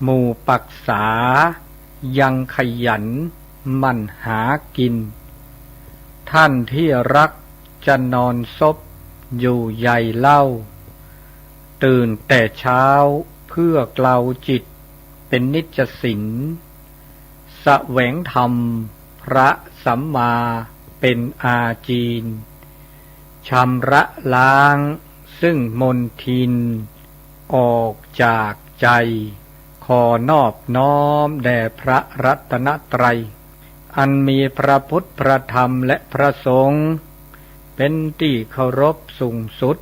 หมู่ปักษายังขยันหมั่นหากิน ท่านที่รักจะนอนซบอยู่ใยเล่า ตื่นแต่เช้าเพื่อเกลาจิตเป็นนิจสิน แสวงธรรมพระสัมมาเป็นอาจีน ชำระล้างซึ่งมลทินออกจากใจ ขอนอบน้อมแด่พระรัตนตรัย อันมีพระพุทธพระธรรมและพระสงฆ์เป็นที่เคารพสูงสุด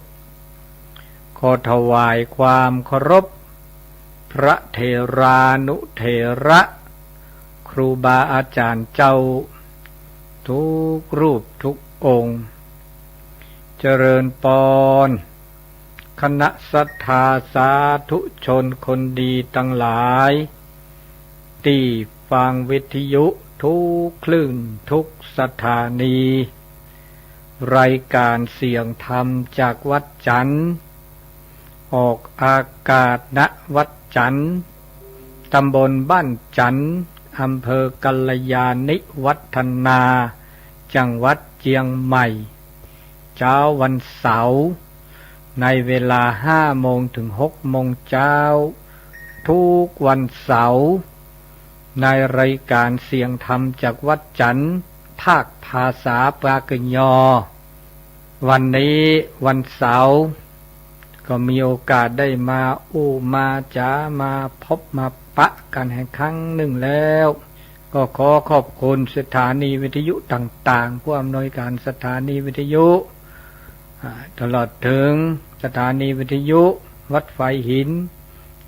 ขอถวายความเคารพ พระเถรานุเถระ ครูบาอาจารย์เจ้า ทุกรูปทุกองค์ เจริญปอน คณะศรัทธาสาธุชนคนดีทั้งหลาย ที่ฟังวิทยุทุกคลื่นทุกสถานี รายการเสียงธรรมจากวัดจันทร์ ออกอากาศณวัดจันทร์ ตำบลบ้านจันทร์ อำเภอกัลยาณิวัฒนา จังหวัดเชียงใหม่ เช้าวันเสาร์ ในเวลาห้าโมงถึงหกโมงเช้า ทุกวันเสาร์ ในรายการเสียงธรรมจากวัดจันทร์ ภาคภาษาปากะยอ วันนี้วันเสาร์ ก็มีโอกาสได้มาอู้มาจ๋ามาพบมาปะกันแห่งครั้งหนึ่งแล้ว ก็ขอขอบคุณสถานีวิทยุต่างๆ ผู้อำนวยการสถานีวิทยุ อ่า ตลอดถึงสถานีวิทยุวัดฝายหิน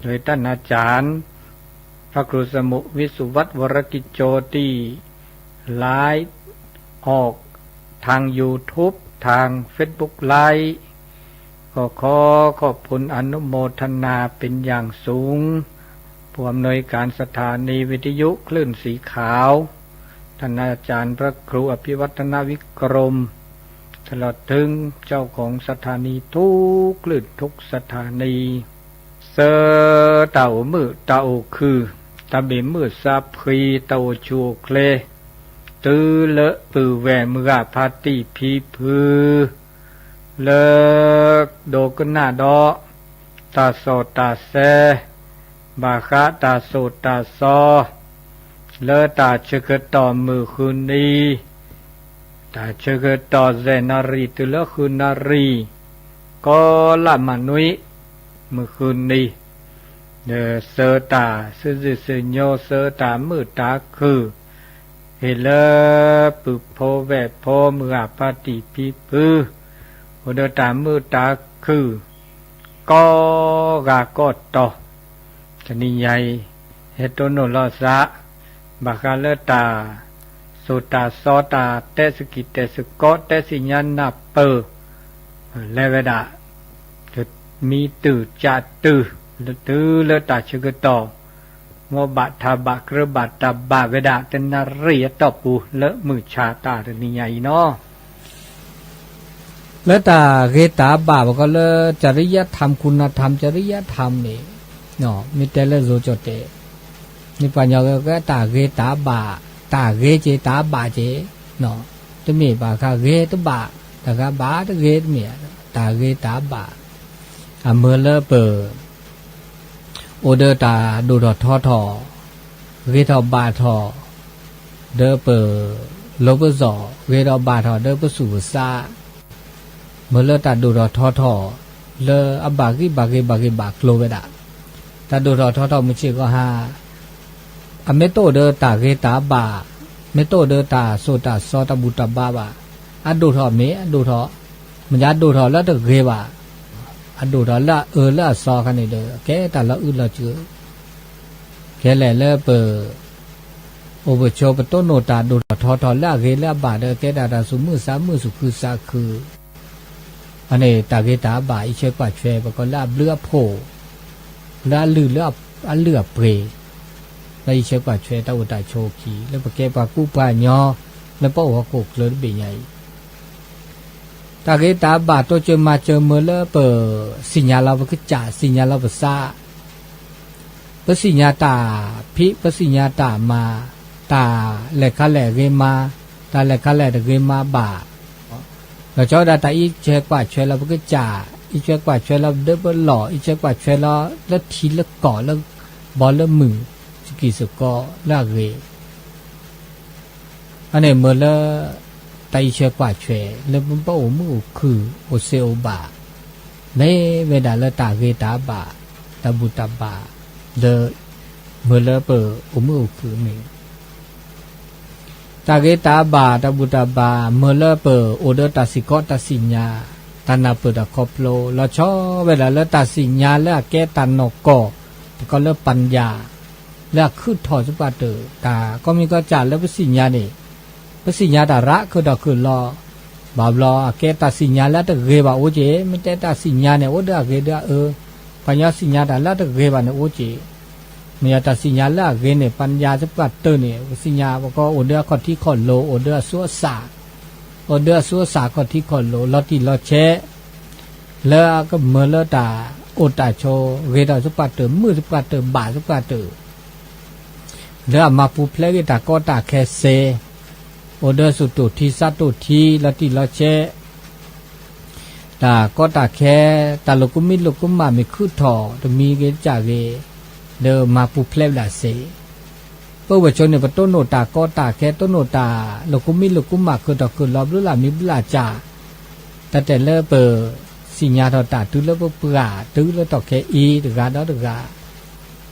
โดยท่านอาจารย์ พระครูสมุวิสุวัตวรกิจโจ ที่ไลฟ์ออกทาง YouTube ทาง Facebook Live ก็ขอขอบคุณอนุโมทนาเป็นอย่างสูง ผู้อำนวยการสถานีวิทยุคลื่นสีขาว ท่านอาจารย์พระครูอภิวัฒนวิกรม ตลอดถึงเจ้าของสถานีทุกคลื่นทุกสถานี ဆၢတၢ်အိၣ်မုာ်တၢ်အိၣ်ခုၣ် တၢ်ဘၣ်မုာ်စၢ်ဖှံ တၢ်အိၣ်ဆူၣ်အိၣ်ချ့ တုၤလၢပုၢ်ဝဲၢ်မုၢ်ဂၤဖါတံၢ်ဖံဖု လၢ ဒိကနၣ်ဒီး တၢ်စီၣ်တၢ်ဆဲ ဘၣ်ဃးတၢ်သိၣ်တၢ်စီ လၢတၢ်ဆၢကတီၢ်မုၢ်ဃုနံၤ တၢ်ဆၢကတီၢ် ဆယ်နာရီ တုၤလၢဃုနၣ်ရံၣ် ကိးလၢ်မၤနွံ မုၢ်ဃုနံၤ ဒီးဆၢတၢ် ဆူၣ်စုၣ်စုၣ်ညိ ဆၢတၢ်မုာ်တၢ်ခုၣ် ဟ့ၣ်လၢပုၢ်ဖိဝဲၢ်ဖိ မုၢ်ဂၤဖါတံၢ်ဖံဖု အိၣ်ဒီးတၢ်မုာ်တၢ်ခုၣ် ကိးဂၤကိးတီၤ တနံၤညါအံၤ ဟဲတိၢ်နီၣ်လိာ်သး ဘၣ်ဃးလၢတၢ်သိၣ်တၢ်စီ တၢ်တဲစကံၢ်တဲစကီ တဲသ့ၣ်ညါနၢ်ပၢၢ် လဲၤဝဲဒၣ် မံတုၤကတုၤ တုၤလၢတၢ်ဆၢကတီၢ် မ်ဘၣ်တၢ်ဘၣ် ကြၢးဘၣ်တၢ်ဘၣ်ဝဲဒၣ် တနၣ်ရံၣ်အတီၢ်ပူၤ လၢမုၢ်ဆါတၢ်တနံၤညါအံၤနီၤ လၢတၢ်ဂ့ၤတၢ်ဘၣ် ပကိးလၢ จริยธรรม คุณธรรม จริยธรรม န့ၣ် မ့ၢ်တဲလၢ ဇိကၠီၣ်တဲၣ် န့ၣ်ပှၤကညီကဲ တၢ်ဂ့ၤတၢ်ဘၣ် တၢ်ဂ့ၤက့ၤ တၢ်ဘၣ်က့ၤ တမ့ၢ်ဘၣ်ဃးဂ့ၤတဘၣ် တၢ်ဃးဘၣ်တဂ့ၤ တမ့ၢ် တၢ်ဂ့ၤတၢ်ဘၣ် အမ့ၢ်လၢပ အိၣ်ဒီးတၢ်ဒိၣ်ထီၣ်ထီထီၣ် ဂ့ၤထီၣ်ဘၣ်ထီၣ် ဒီးပ လီပစီၣ် ဂ့ၤထီၣ်ဘၣ်ထီၣ် ဒီးပသူၣ်ပသး မ့ၢ်လၢတၢ်ဒိၣ်ထီၣ်ထီထီၣ် လၢအဘၣ်ဂံၢ်ဘၣ်ဂ့ၤဘၣ်ဂ့ၤဘၣ်ကျိၤဝဲဒၣ် တၢ်ဒိၣ်ထီၣ်ထီထီၣ်မုၢ်ဆ့ၣ်ကီးဟါ အမ့ၢ်တအိၣ်ဒီးတၢ်ဂ့ၤတၢ်ဘၣ် မ့ၢ်တအိၣ်ဒီးတၢ်သိၣ်တၢ်စီတၢ်ဘူၣ်တၢ်ဘါဘၣ် အဒိၣ်ထီၣ်မ့ၢ်အဒိၣ်ထီၣ် မ့ၢ်ဒ်ဒိၣ်ထီၣ်လၢတဂ့ၤဘၣ် အဒိၣ်ထီၣ်လၢအအၢလၢအသီအခါန့ၣ်ဒီး ကဲတၢ်လီၤအုၣ်လီၤစၢၤ ကဲလဲၣ်လၢပ အိၣ်ပဆိးပတိၢ်နီၣ်တၢ်ဒိၣ်ထီၣ်ထီထီၣ်လၢအဂ့ၤလၢအဘၣ်ဒီး ကဲဒၣ်တၢ်သူၣ်မုာ်သးမုာ်သူၣ်ခုသးခု အန့ၣ် တၢ်ဂ့ၤတၢ်ဘၣ်အံးဆၢကွၢ်ထွဲ ပကိးလၢအဘျုးအဖှိၣ် လၢအလုၢ်အပှ့ၤ လၢအံးဆၢကွၢ်ထွဲတၢ်အိၣ်တၢ်ဆိးအခံ လၢပကဲပှၤကူပှၤကညီ လၢပအိၣ်ဟီၣ်ခိၣ်ချၢတဘ့ၣ်ညါအံၤ တၢ်ဂ့ၤတၢ်ဘၣ်တိစၢၤမၤစၢၤမ့ၢ်လၢပ သ့ၣ်ညါလီၤပကစၢ် သ့ၣ်ညါလီၤပသး ပသ့ၣ်ညါတၢ်ဖံး ပသ့ၣ်ညါတၢ်မၤ, တၢ်လဲၤခါလဲၣ်ဂ့ၤမၤ, တၢ်လဲၤခါလဲၣ်တဂ့ၤမၤဘၣ်, လီၤဆီဒၣ်တၢ်အံးဆဲးကွၢ်ဆဲးလၢပကစၢ်, အံးဆဲးကွၢ်ဆဲးလၢပဒၢပလီၢ်, အံးဆဲးကွၢ်ဆဲးလၢ လၢထံလၢကီၢ်လၢ ဘီလၢမုၢ် သကံၢ်သကီလၢအဂ့ၤ အန့ၣ်မ့ၢ်လၢ တၢ်အံးဆဲးကွၢ်ဆဲး လၢပအိၣ်မုာ်အိၣ်ခုၣ် အိၣ်စ့အိၣ်ဘၣ်, မ့ၢ်ဝဲဒၣ်လၢတၢ်ဂ့ၤတၢ်ဘၣ် တၢ်ဘူၣ်တၢ်ဘါ, ဒီး မ့ၢ်လၢပအိၣ်မုာ်အိၣ်ခုၣ်န့ၣ် တၢ်ဂ့ၤတၢ်ဘၣ် တၢ်ဘူၣ်တၢ်ဘါ မ့ၢ်လၢပအိၣ်ဒီးတၢ်စ့ၢ်ကီးတၢ်သ့ၣ်ညါ, တၢ်နၢ်ပၢၢ်တၢ်ခီဖျိ လီၤဆီဝဲဒၣ်လၢတၢ်သ့ၣ်ညါလၢအကဲတၢ်နီၢ်ကီၢ်, ပကိးလၢပၣ်ယၣ်, လၢအခုၣ်ထီၣ်သပှၢ်တၢၢ် တၢ်ကိးမံၤကိးကၢ်လၢပသ့ၣ်ညါန့ၣ်, ပသ့ၣ်ညါတၢ်ရးခုၣ်ထီၣ်ခုၣ်လီၤ, ဘၣ်ဘျီအကဲတၢ်သ့ၣ်ညါလၢအတဂ့ၤဘၣ်အိၣ်က့ၤ, မ့ၢ်တဲတၢ်သ့ၣ်ညါန့ၣ် အိၣ်ဒီးအဂ့ၤဒီးအအၢ, ပှၤကညီသ့ၣ်ညါတၢ်လၢအတဂ့ၤဘၣ်န့ၣ်အိၣ်က့ၤ မ့ၢ်ယတၢ်သ့ၣ်ညါလၢအဂ့ၤန့ၣ် ပၣ်ယၣ်သပှၢ်တၢၢ်န့ၣ် ပသ့ၣ်ညါပကအိၣ်ဒီးအခီၣ်ထံးခီၣ်လိၤ အိၣ်ဒီးအသူအသၣ်, အိၣ်ဒီးအသူအသၣ်ခီၣ်ထံးခီၣ်လိၤ လီၤတံၢ်လီၤဆဲး, လၢအကမၢလၢတၢ်အိၣ်တၢ်ဆိး ဂ့ၤထီၣ်သပှၢ်တၢၢ် မုာ်သပှၢ်တၢၢ် ဘၣ်သပှၢ်တၢၢ် လၢအမၤပူၤဖျဲးက့ၤတၢ်ကီတၢ်ခဲစ့, အိၣ်ဒီးသူၣ်တိၢ်ထံသးတိၢ်ထံ လီၤတံၢ်လီၤဆဲး တၢ်ကီတၢ်ခဲ, တၢ်လိာ်ကူမံလိာ်ကူမၣ်မ့ၢ်ခုၣ်ထီၣ် တမံၤဂ့ၤတကၢ်ဂ့ၤ, ဒီးမၤပူၤဖျဲးဝဲဒၣ်စ့, ပဝဲၢ်ဆိန့ၣ် ပတိၢ်နီၣ်တၢ်ကီတၢ်ခဲ တိၢ်နီၣ်တၢ်လိာ်ကူမံလိာ်ကူမၣ် ခုၣ်ထီၣ်ခုၣ်လီၤ ဘျုးလၢ်မံဘျုးလၢ်ကၢ်, တၢ်တဲလၢပသ့ၣ်ညါထီၣ်တၢ်တုၤလၢပပှၢ် တုၤလၢထီၣ်ခဲအံၤတဂၤဒီးတဂၤ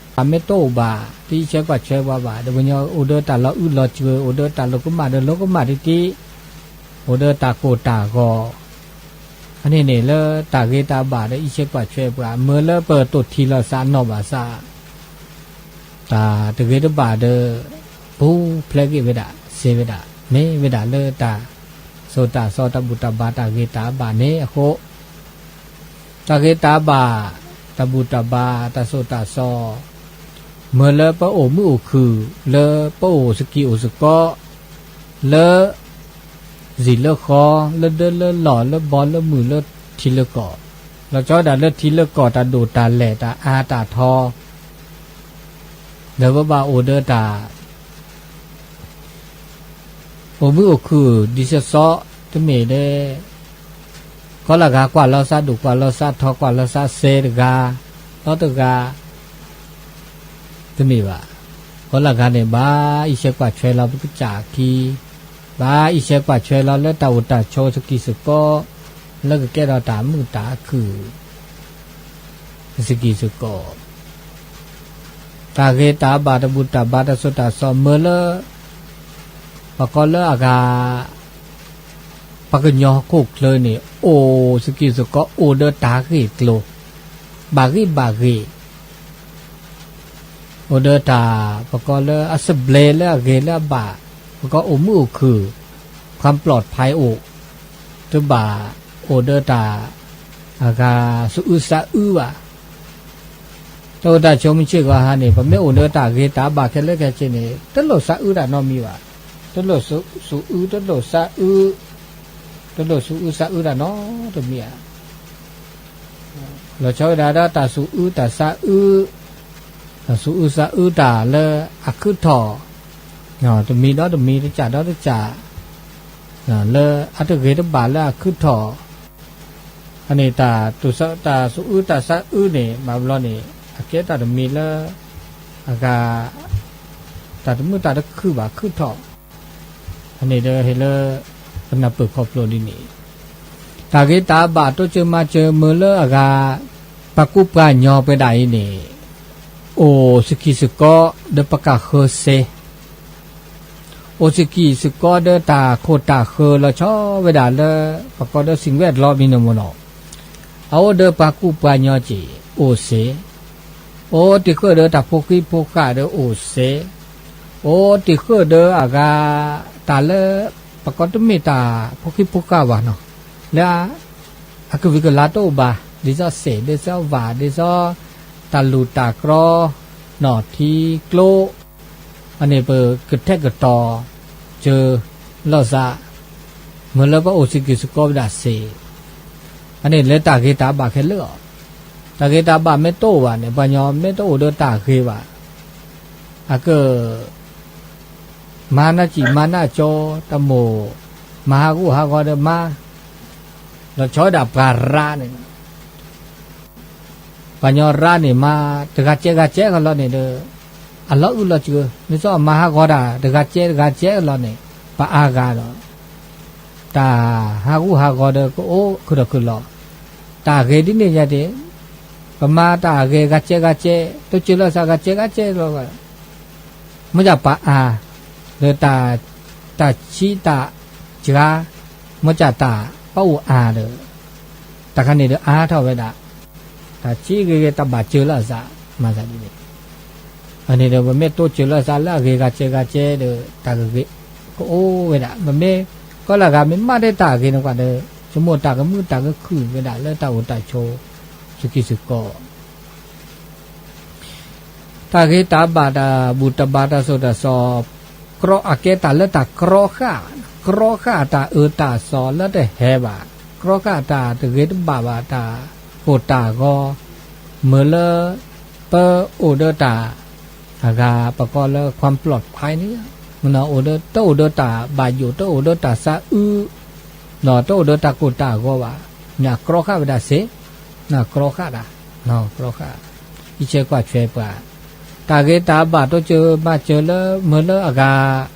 ပမ့ၢ်တအိၣ်ဘၣ် တအံးဆဲးကွၢ်ဆဲးပှၤဘၣ် ဒီးပှၤကညီအိၣ်ဒီးတၢ်လီၤအုၣ်လီၤစၢၤ အိၣ်ဒီးတၢ်လိာ်ကူမၣ်ဒီးလိာ်ကူမၣ်တံၢ်တံၢ်, အိၣ်ဒီးတၢ်ကိၢ်တၢ်ဂီၤ, အန့ၣ်န့ၣ်လၢတၢ်ဂ့ၤတၢ်ဘၣ်ဒီးအံးဆဲးကွၢ်ဆဲးပှၤ မ့ၢ်လၢပတိၢ်ထံၣ်လိာ်သးနီၢ်ဘၣ်သး တၢ်တဂ့ၤတဘၣ်ဒီး ပူၤဖျဲးက့ၤဝဲဒၣ် စ့ဝဲဒၣ် မ့ၢ်ဝဲဒၣ်လၢတၢ် စိၤတၢ်စီတၢ်ဘူၣ်တၢ်ဘါတၢ်ဂ့ၤတၢ်ဘၣ်န့ၣ်အဃိ တၢ်ဂ့ၤတၢ်ဘၣ် တၢ်ဘူၣ်တၢ်ဘါ တၢ်စိၤတၢ်စီ မ့ၢ်လၢပအိၣ်မုာ်အိၣ်ခုၣ် လၢပအိၣ်စကံၢ်အိၣ်စကီ လၢ စံၣ်လၢဃီ လၢဒၢလၢလီၢ် လၢဘီလၢမုၢ် လၢထံလၢကီၢ်, လီၤဆီဒၣ်တၢ်လၢထံလၢကီၢ် တၢ်ဒိၣ်တၢ်လဲၢ် တၢ်အါတၢ်ထီ ဒီးပဘၣ်အိၣ်ဒီးတၢ် အိၣ်မုာ်အိၣ်ခုၣ် ဒ်သိးသိး တမ့ၢ်လၢ ကိးလၢဂၤကွၢ်လီၤသးဒိၣ် ကွၢ်လီၤသးထီ ကွၢ်လီၤသးစဲတဂၤ ဒီတဂၤ တမ့ၢ်ဘၣ်. ကိးလၢဂၤန့ၣ် ဘၣ်အံးဆဲးကွၢ်ဆဲးလီၤပကစၢ်အခံ, ဘၣ်အံးဆဲးကွၢ်ဆဲးလီၤလၢတၢ်အိၣ်တၢ်ဆိးစကံၢ်စကီ လၢကကဲထီၣ်တၢ်မုာ်တၢ်ခုၣ် စကံၢ်စကီ တၢ်ဂ့ၤတၢ်ဘၣ် တၢ်ဘူၣ်တၢ်ဘါ တၢ်စိၤတၢ်စီ မ့ၢ်လၢ ပှၤကိးလၢအဂၤ ပှၤကညီဟီၣ်ခိၣ်ချၢန့ၣ် အိၣ်စကံၢ်စကီ အိၣ်ဒီးတၢ်ဂ့ၢ်ကျိၤ ဘၣ်ဂံၢ်ဘၣ်ဂ့ၤ အိၣ်ဒီးတၢ် ပှၤကိးလၢအသဘျ့လၢအဂ့ၤလၢအဘၣ် ပှၤကိးအိၣ်မုာ်အိၣ်ခုၣ် ความปลอดภัย အိၣ် တဘၣ်အိၣ်ဒီးတၢ် အဂၤသူၣ်အုးသးအုးဘၣ်. တၢ်အိၣ်တၢ်ဆိးမုၢ်ဆ့ၣ်ဂီၤဟါန့ၣ် ပမ့ၢ်အိၣ်ဒီးတၢ်ဂ့ၤတၢ်ဘၣ်ခဲလၢာ်ခဲဆ့န့ၣ် တလိၣ်သးအုးတၢ်နီတမံၤဘၣ်. တလိၣ်သူၣ်အုး တလိၣ်သးအုး တလိၣ်သူၣ်အုးသးအုးတၢ်နီတမံၤဧါ. လီၤဆီဝဲဒၣ်ဒီးတၢ်သူၣ်အုးတၢ်သးအုး, တၢ်သူၣ်အုးသးအုးတၢ်လၢအခုၣ်ထီၣ် တမံၤဒီးတမံၤ တကၢ်ဒီးတကၢ် လၢအတဂ့ၤတဘၣ်လၢအခုၣ်ထီၣ် အန့ၣ် တၢ်သူၣ်အုးတၢ်သးအုးန့ၣ် ဘၣ်ဘျီန့ၣ် အကဲတၢ်တမံၤလၢ အဂၤ တၢ်တမုာ်တၢ်တခုၣ်ဘၣ်ခုၣ်ထီၣ် အန့ၣ်ဒီးဟ့ၣ်လၢ ပနၢ်ပၢၢ်ခီဖျိဒ်န့ၣ် တၢ်ဂ့ၤတၢ်ဘၣ်တိစၢၤမၤစၢၤမ့ၢ်လၢအဂၤ ပှၤကူပှၤကညီပဝဲဒၣ်အံၤန့ၣ် အိၣ်စကံၢ်စကီဒီးပကဃၢၤစ့ အိၣ်စကံၢ်စကီဒီးတၢ်ခိၣ်တၢ်ဃၢၤလီၤဆီဝဲဒၣ်လၢ ပကိးဒီး สิ่งแวดล้อม မံၤန့ၣ်မ့ၢ်နီၤ အအိၣ်ဒီးပှၤကူပှၤကညီစ့ၢ် အိၣ်စ့ အိၣ်တံၢ်ဃုာ်ဒီးတၢ်ဖိဃံဖိဃာ်ဒီးအိၣ်စ့ အိၣ်တံၢ်ဃုာ်ဒီးအဂၤ တၢ်လၢ ပကိးတမ့ၢ်တၢ်ဖိဃံဖိဃာ်ဘၣ်နီၤ လၢ အကဝံၤကလၤတအိၣ်ဘၣ် ဒ်သိးစ့ၢ် ဒ်သိးဝၣ် ဒ်သိး တၢ်လူၢ်တၢ်ကြီ နီၣ်ထံကျိ အန့ၣ်ပကထဲးကတီၤ စၢၤ လိာ်သး မ့ၢ်လၢပအိၣ်စကံၢ်စကီဝဲဒၣ်စ့ၢ် အန့ၣ်လၢတၢ်ဂ့ၤတၢ်ဘၣ်ခဲလၢာ်အီၤ တၢ်ဂ့ၤတၢ်ဘၣ်မ့ၢ်တအိၣ်ဘၣ်န့ၣ် ပှၤကညီမ့ၢ်တအိၣ်ဒီးတၢ်ဂ့ၤဘၣ်, အကမၤနၢ်စံၣ်မၤနၢ်ကၠိ, တၢ်မိၣ်မၤဟးဂူာ်ဟးဂီၤဒီးမၤ, လီၤဆီဒၣ်ပှၤရါန့ၣ် ပှၤကညီရါန့ၣ်မၤတဂၤကဲဂၤကဲကလီန့ၣ်ဒီး အလီၤအုၣ်လီၤစၢၤ, မ့ၢ်စီမၤဟးဂီၤတၢ်တဂၤကဲတဂၤကဲကလီန့ၣ် ပအါဂၤဒီး တၢ်ဟးဂူာ်ဟးဂီၤဒီးကအိၣ်ခုၣ်ဒီးခုၣ်လီၤ. တၢ်ဂ့ၤဒ်န့ၣ်ယဲဒၣ် ပမၤတၢ်ဂ့ၤဂၤကဲဂၤကဲ, တိစၢၤလၢအသးဂၤကဲဂၤကဲလီၤ. မ့ၢ်ဒၣ်ပှၤအါ, ဒီးတၢ်ဆံးတၢ်စှၤ, မ့ၢ်ဒၣ်တၢ်ပအိၣ်အါဒီး တၢ်ခါန့ၣ်ဒီးအါထီၣ်ဝဲဒၣ်, တၢ်ဆံးဂ့ၤဂ့ၤ တၢ်ဘၣ်စၢၤလၢအသး, မၤသးဒ်န့ၣ်, အန့ၣ်ဒီး ပမ့ၢ်တိစၢၤလၢအသးလၢအဂ့ၤဂၤကဲဂၤကဲဒီး တၢ်ဂ့ၤကအိၣ်ဝဲဒၣ်, ပမ့ၢ်ကီလၢအဂၤမ့ၢ်မၤဒၣ်တၢ်ဂ့ၤန့ၣ်ကွၢ်ဒီး ဆိကမိၣ်တၢ်ကမုာ်တၢ်ကခုၣ်ဝဲဒၣ်လၢတၢ်အိၣ်တၢ်ဆိး ဆူခံဆူကီၢ် တၢ်ဂ့ၤတၢ်ဘၣ်တၢ်ဘူၣ်တၢ်ဘါတၢ်သိၣ်တၢ်သီ, အကဲတၢ်လၢတၢ်ကြီဃာ်, ကြီဃာ်တၢ်အၢတၢ်သီလၢတဟဲဘၣ်, ကြီဃာ်တၢ်တဂ့ၤတဘၣ်ဘၣ် တၢ်ကိၢ်တၢ်ဂီၤ, မ့ၢ်လၢ ပအိၣ်ဒီးတၢ် အဂၤ ပကိးလၢ ความปลอดภัย န့ၣ်, မ့ၢ်အိၣ်ဒီး တအိၣ်ဒီးတၢ်ဘၣ်ယိၣ် တအိၣ်ဒီးတၢ်သးအုး ဒီးတအိၣ်ဒီးတၢ်ကိၢ်တၢ်ဂီၤဘၣ်, န့ၣ်ကြီဃာ်ဝဲဒၣ်စ့ၢ်, ကြီဃာ်ဒၣ်, ကြီဃာ်, အံးဆဲကွၢ်ဆွဲပှၤ, တၢ်ဂ့ၤတၢ်ဘၣ်တိစၢၤမၤစၢၤလၢမ့ၢ်လၢအဂၤ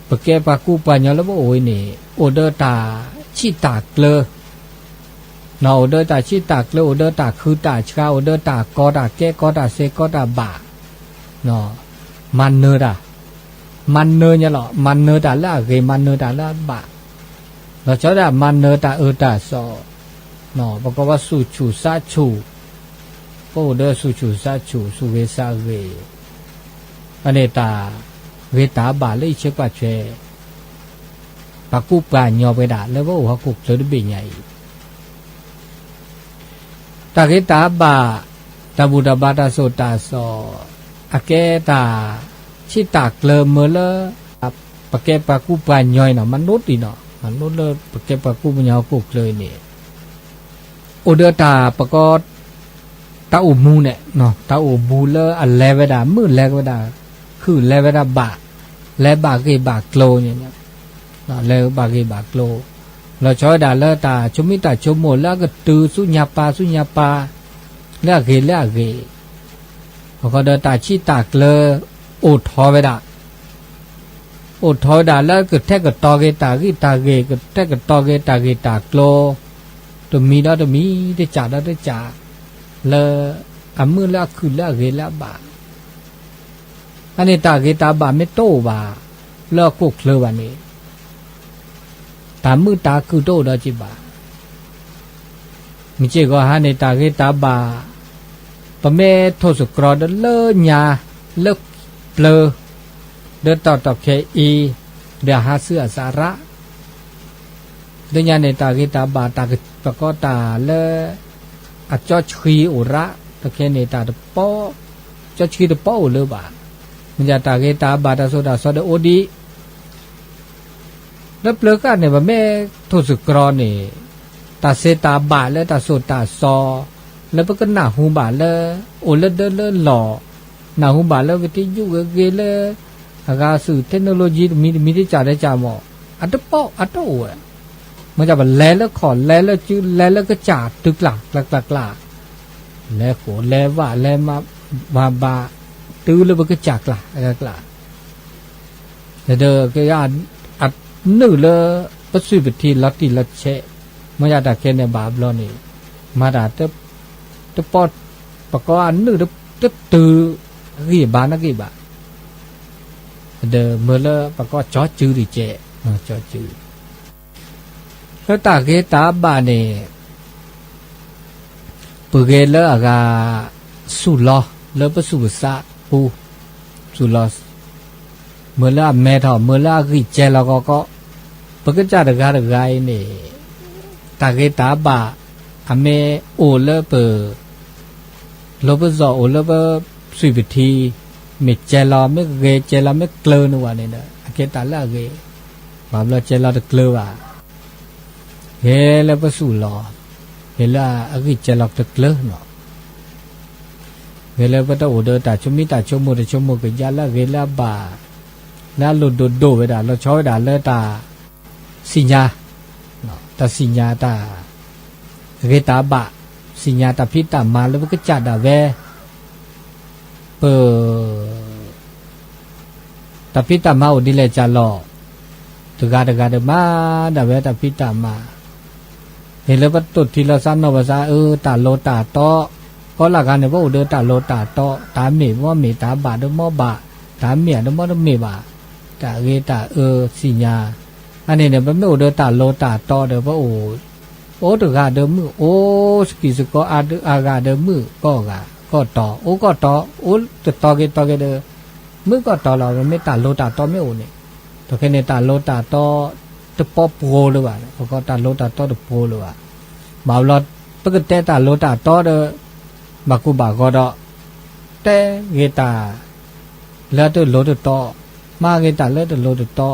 ပကဲပှၤကူပှၤညီလၢပအိၣ်အံၤန့ၣ် အိၣ်ဒီးတၢ်ဆံးတၢ်ကျၢၤ အိၣ်ဒီးတၢ်ဆံးတၢ်ကျၢၤ အိၣ်ဒီးတၢ်ခုတၢ်ဆှါ အိၣ်ဒီးတၢ်ကီတၢ်ခဲ ကီတၢ်စ့ ကီတၢ်ဘၣ်, မၤနၢၤတၢ်, မၤနၢၤညါလီၤ, မၤနၢၤတၢ်လၢအဂ့ၤ မၤနၢၤတၢ်လၢအဘၣ်, လီၤဆီဒၣ်မၤနၢၤတၢ်အၢတၢ်သီ, ပကိးဝဲဆူၣ်ဆူၣ်စးဆူၣ်, ပအိၣ်ဒီးဆူၣ်ဆူၣ်စးဆူၣ် ဆူၣ်ဂ့ၤစးဂ့ၤ, အန့ၣ်တၢ်ဂ့ၤတၢ်ဘၣ်လၢအံးဆဲကွၢ်ဆွဲ ပှၤကူပှၤညီပဝဲဒၣ်လၢပအိၣ်ဟီၣ်ခိၣ်ချၢတဘ့ၣ်ညါအံၤ, တၢ်ဂ့ၤတၢ်ဘၣ်, တၢ်ဘူၣ်တၢ်ဘါတၢ်သိၣ်တၢ်သီ, အကဲတၢ်ဆံးတၢ်ကျၢၤမ့ၢ်လၢ ပကဲပှၤကူပှၤညီအံၤနီၤ မၤနိတံၢ်နီၤ မၤနိလၢပကဲပှၤကူပှၤညီဟီၣ်ခိၣ်ချၢအံၤန့ၣ် အိၣ်ဒီးတၢ်ပကိး တၢ်အိၣ်မူန့ၣ်, တၢ်အိၣ်မူလၢအလဲၤဝဲဒၣ် မုာ်လဲၤဝဲဒၣ်, ခုၣ်လဲၤဝဲဒၣ်ဘၣ်, လဲၤဘၣ်ဂ့ၢ်ဘၣ်ကျိၤန့ၣ်, လဲၤဘၣ်ဂ့ၢ်ဘၣ်ကျိၤ, လီၤဆီဝဲဒၣ်လၢတၢ်ဆိမိၣ်တၢ်ဆိကမိၣ်လၢအကတုၤဆူညါပၤဆူညါပၤ, လၢအဂ့ၤလၢအဂ့ၤ, အဃိဒီးတၢ်ဆံးတၢ်ကျၢၤ အိၣ်ထီၣ်ဝဲဒၣ် အိၣ်ထီၣ်ဝဲဒၣ်လၢကထဲကတီၤက့ၤတၢ်ဂံၢ်တၢ်ဂ့ၤ ကထဲကတီၤက့ၤတၢ်ဂ့ၢ်တၢ်ကျိၤ, တမံၤဒီးတမံၤ တစၢ်ဒီးတစၢ်, လၢအမုာ်လၢအခုၣ်လၢအဂ့ၤလၢအဘၣ်, အန့ၣ်တၢ်ဂ့ၤတၢ်ဘၣ်မ့ၢ်တအိၣ်ဘၣ် လၢဟီၣ်ခိၣ်ချၢဘၣ်န့ၣ် တၢ်မုာ်တၢ်ခုၣ်တအိၣ်ဒီးက့ၤဘၣ် မ့ၢ်စ့ၢ်ကီးဟါန့ၣ် တၢ်ဂ့ၤတၢ်ဘၣ်, ပမ့ၢ်ထိၣ်သတြီၤဒီးလၢညါ, လၢပျၢၤ, ဒီးတၢ်တီၢ်ခဲအံၤ, ဒီးအဟးဆူအစးရၣ်, လၢညါန့ၣ် တၢ်ဂ့ၤတၢ်ဘၣ် တၢ်ကပကီတၢ်လၢ အကၠီဆှံအိၣ်ရၣ်, တခဲန့ၣ် တၢ်တပီ, ကၠီဆှံတပီအိၣ်လၢၤဘၣ်, မ့ၢ်ဒၣ်တၢ်ဂ့ၤတၢ်ဘၣ်တၢ်သိၣ်တၢ်သီဒီးအိၣ်ဒံး လၢပျၢၤဃာ်န့ၣ် ပမ့ၢ်ထိၣ်သတြီၤန့ၣ် တၢ်သ့တၢ်ဘၣ်လၢတၢ်သိၣ်တၢ်သီ လၢပကနၢ်ဟူဘၣ်လၢ အိၣ်လၢဒၢလၢလီၢ်, နၢ်ဟူဘၣ်လၢ ဝံၤတယုၢ်ဂ့ၤဂ့ၤလၢ အဂၤသုး technology တမံၤတမံၤတစၢ်တစၢ်မး အတပီအတအိၣ်ဝဲ, မ့ၢ်ဒၣ်ပလဲၤလၢခီၣ်လဲၤလၢစုလဲၤလၢကစၢ်တုၤကျၢ်ကျၢ်ကျၢ်ကျၢ်, လဲၤဃိာ်လဲၤဝၣ်လဲၤမၤဘၣ် တုၤလၢပကစၢ်ကျၢ်ကျၢ် ဒီး အနုာ်လၢပသွံၣ်ပထံလီၤတံၢ်လီၤဆဲး, မ့ၢ်ဒၣ်တၢ်ခဲန့ၣ်ဘၣ်ဘျီန့ၣ်, မၤတၢ်တပီ, ပကိးအနုာ်တတုၤဂံၢ်ဘါနီတဂံၢ်ဘၣ်, ဒီးမ့ၢ်လၢပကိးကၠီစုတကဲး, ကၠီစု, လၢတၢ်ဂ့ၤတၢ်ဘၣ်န့ၣ် ပဂ့ၤလၢအဂၤ ဆူၣ်လီၤလၢပသူၣ်ပသးပူၤ, ဆူၣ်လီၤ, မ့ၢ်လၢအမဲထီၣ် မ့ၢ်လၢအဂံၢ်စဲၤလီၤကီကီ, ပကစၢ်တဂၤတဂၤအံၤန့ၣ် တၢ်ဂ့ၤတၢ်ဘၣ် အမ့ၢ်အိၣ်လၢပ လီပစီၣ်အိၣ်လၢပသွံၣ်ပထံ, မ့ၢ်စဲၤလီၤ မ့ၢ်ဂ့ၤစဲၤလီၤ မ့ၢ်ကျၢၤန့ၣ်ဝဲန့ၣ်ဒီး အကဲတၢ်လၢအဂ့ၤ, ဘၣ်ဘျီစဲၤလီၤတကျၢၤဘၣ်, ဂ့ၤလၢပသူၣ်လီၤ, ဂ့ၤလၢအဂံၢ်စဲၤလီၤတကျၢၤနီၤ, ဂ့ၤလၢပတအိၣ်ဒီးတၢ်ဆိမိၣ်တၢ်ဆိကမိၣ်တဆိကမိၣ်ကယါလၢအဂ့ၤလၢအဘၣ် လၢအလိၣ်ဒိၣ်ဒိၣ်ဝဲဒၣ် လီၤဆီဝဲဒၣ်လၢတၢ် သ့ၣ်ညါ, တၢ်သ့ၣ်ညါတၢ် ဂ့ၤတၢ်ဘၣ်, သ့ၣ်ညါတၢ်ဖံးတၢ်မၤလၢပကစၢ်ဒၣ်ဝဲ, ပ တၢ်ဖံးတၢ်မၤအိၣ်ဒ်လဲၣ်ကၢ်လီၤ, တဂၤတဂၤဒီးမၤဒၣ်ဝဲတၢ်ဖံးတၢ်မၤ, မ့ၢ်လၢပတိၢ်ထံလီၤသးနီၢ်ပသး အၢ တၢ်လိၤတၢ်တီ, ကီလၢဂၤန့ၣ် ပအိၣ်ဒီးတၢ်လိၤတၢ်တီ, တၢ်မ့ၢ်မ့ၢ်မ့ၢ် တၢ်ဘၣ်ဒီးမ့ၢ်ဘၣ်, တၢ်မ့ၢ်ဒီးမ့ၢ်တမ့ၢ်ဘၣ်, တၢ်ဂ့ၤတၢ်အၢသ့ၣ်ညါ, အန့ၣ်န့ၣ် ပမ့ၢ်အိၣ်ဒီးတၢ်လိၤတၢ်တီဒီး ပအိၣ် အိၣ်တဂၤဒီးမုၢ်အိၣ်စကံးစကီး အါဒုအါဂၤဒီးမုၢ်ကီၢ်ဂၤကီၢ်တီ, အိၣ်ကီၢ်တီ, အိၣ်တတီၤဂ့ၤတီၤဂ့ၤဒီး မုၢ်ကီၢ်တီလီၤ. ပမ့ၢ်တၢ်လိၤတၢ်တီမ့ၢ်အိၣ်န့ၣ်, ဒီးခဲန့ၣ် တၢ်လိၤတၢ်တီတပီပှိၤလၢၤဘၣ်, ပကီးတၢ်လိၤတၢ်တီတပှိၤလၢၤဘၣ်. ဘၣ်လီၤ ပကတဲတၢ်လိၤတၢ်တီဒီး ဘၣ်ကိၢ်ဘၣ်ဂီၤဒီး တဲဂ့ၤတၢ် လၢတလိၤတတီ, မၤဂ့ၤတၢ်လၢတလိၤတတီ,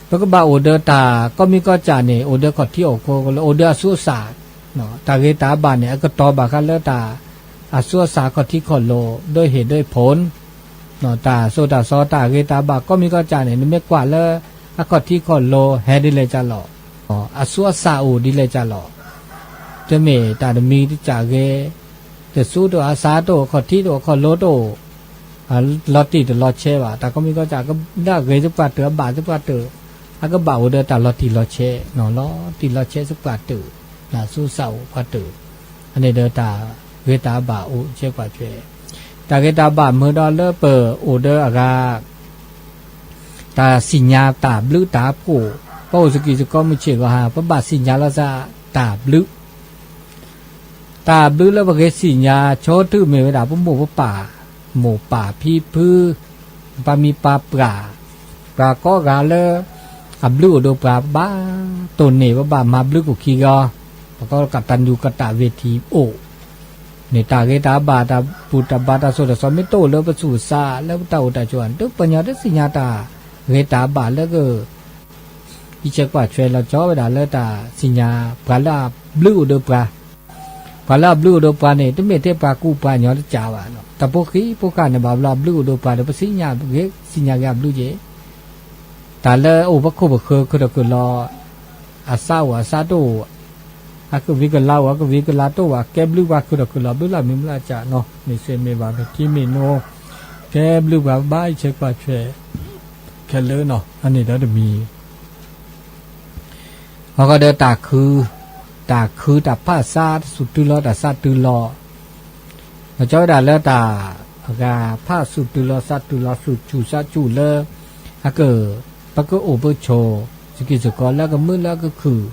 ပကဘၣ်အိၣ်ဒီးတၢ်ကိးမံၤကိးကၢ်န့ၣ် အိၣ်ဒီးခီၣ်ထံးအိၣ်ခိး အိၣ်ဒီးအသူအစၢ်, တၢ်ဂ့ၤတၢ်ဘၣ်န့ၣ် အကတီၤဘၣ်ဃးလၢတၢ် အသူအစၢ်ခီၣ်ထံးခီၣ်လိၤ ဒီးဟ့ၣ်ဒီးဖိၣ်, တၢ်သိၣ်တၢ်သီ တၢ်ဂ့ၤတၢ်ဘၣ်ကိးမံၤကိးကၢ်န့ၣ် နမ့ၢ်ကွၢ်လၢ အခီၣ်ထံးခီၣ်လိၤဟဲဒ်လဲၣ်ကၢ်လီၤ, အသူအစၢ်အိၣ်ဒ်လဲၣ်ကၢ်လီၤ, တမ့ၢ်တၢ်တမံၤတကၢ်ဂ့ၤ, တစူတအိၣ် အစၢ်တအိၣ် အခီၣ်ထံးတအိၣ် အခီၣ်လိၤတအိၣ် လီၤတံၢ်တလီၤဆဲးဘၣ်. တၢ်ကိးမံၤကိးကၢ် ကဒၣ်ဂ့ၤသပှၢ်တၢၢ် အဘၣ်သပှၢ်တၢၢ်, အကဘၣ်အိၣ်ဒီးတၢ်လီၤတံၢ်လီၤဆဲး, လီၤတံၢ်လီၤဆဲးသပှၢ်တၢၢ်, တၢ်သူစၢ်အိၣ်ပှၤတၢၢ်, အန့ၣ်ဒီးတၢ်ဂ့ၤတၢ်ဘၣ်အိၣ်ဆဲးကွၢ်ထွဲ, တၢ်ဂ့ၤတၢ်ဘၣ်မ့ၢ်ဒီးလၢပအိၣ်ဒီးအဂၤ တၢ်သ့ၣ်ညါတၢ်ဘျုးတၢ်ဖှိၣ်, ပအိၣ်စကံးစကီးမုၢ်ဆ့ၣ်ဂီၤဟါ ပဘၣ်သ့ၣ်ညါလီၤသးတၢ်ဘျုး တၢ်ဘျုးလၢပဂ့ၤသ့ၣ်ညါ ဆိထံၣ်မ့ၢ်ဝဲဒၣ် ပမိၢ်ပပၢ်, မိၢ်ပၢ်ဖံဖု, ပၢ်မံပၢ်ပှၢ်, ပှၤကိးဂၤလၢ အဘျုးအိၣ်ဒီးပှၤ ပဘၣ်တိၢ်န့ၢ် ပဘၣ်မၤဘျုးကီၢ်ခံဂီၤ, ပကိးကတၢၢ်နူၤကတၢၢ်ဝ့ၢ်ထံးအိၣ်, န့ၣ်တၢ်ဂ့ၤတၢ်ဘၣ် တၢ်ဘူၣ်တၢ်ဘါတၢ်သိၣ်တၢ်သီမ့ၢ်တအိၣ်လၢပသူၣ်ပသး လၢပတၢ်အိၣ်တၢ်ဆိးန့ၣ် တပှၤကညီတသ့ၣ်ညါတၢ်ဂ့ၤတၢ်ဘၣ်လၢက အံးဆဲးကွၢ်ထွဲလီၤဆီဝဲဒၣ်လၢတၢ်သ့ၣ်ညါ ပှၤလၢအဘျုးအိၣ်ဒီးပှၤ, ပှၤလၢအဘျုးအိၣ်ဒီးပှၤန့ၣ် တမ့ၢ်ထဲပှၤကူပှၤကညီတကးဘၣ်, တၢ်ဖိဃံဖိဃာ်န့ၣ် ဘၣ်ဘျီအဘျုးအိၣ်ဒီးပှၤဒီး ပသ့ၣ်ညါဂ့ၤ သ့ၣ်ညါဂ့ၤအဘျုးက့ၤ, တၢ်လၢအိၣ်ပခိၣ်ပဃၢၤ ခုၣ်ထီၣ်ခုၣ်လီၤ, အသးအိၣ်အသးတအိၣ်, အကဝံၤကလၤအိၣ် အကဝံၤကလၤတအိၣ်ဘၣ် ကဲဘျုးပှၤခုၣ်ထီၣ်ခုၣ်လီၤ ဘျုးလၢမံၤမုၢ်လၢ်ကၢ်နီၤ မ့ၢ်စ့မ့ၢ်ဘၣ် မ့ၢ်ထံမ့ၢ်နိ, ကဲဘျုးပှၤဘၣ် အံးဆဲးကွၢ်ထွဲ ခဲလၢာ်နီၤ အန့ၣ်ဒီးတမံၤ အဃိဒီးတၢ်ခု, တၢ်ခုတၢ်ဖးသး တၢ်သူၣ်တုၤလီၤ တၢ်သးတုၤလီၤ, လီၤဆီဝဲဒၣ်လၢတၢ် အဂၤဖးသူၣ်တုၤလီၤသးတုၤလီၤ သူၣ်ဆူၣ်သးဆူၣ်လၢ အက ပကအိၣ်ပဆိး စကံစကီးလၢကမုာ်လၢကခုၣ်,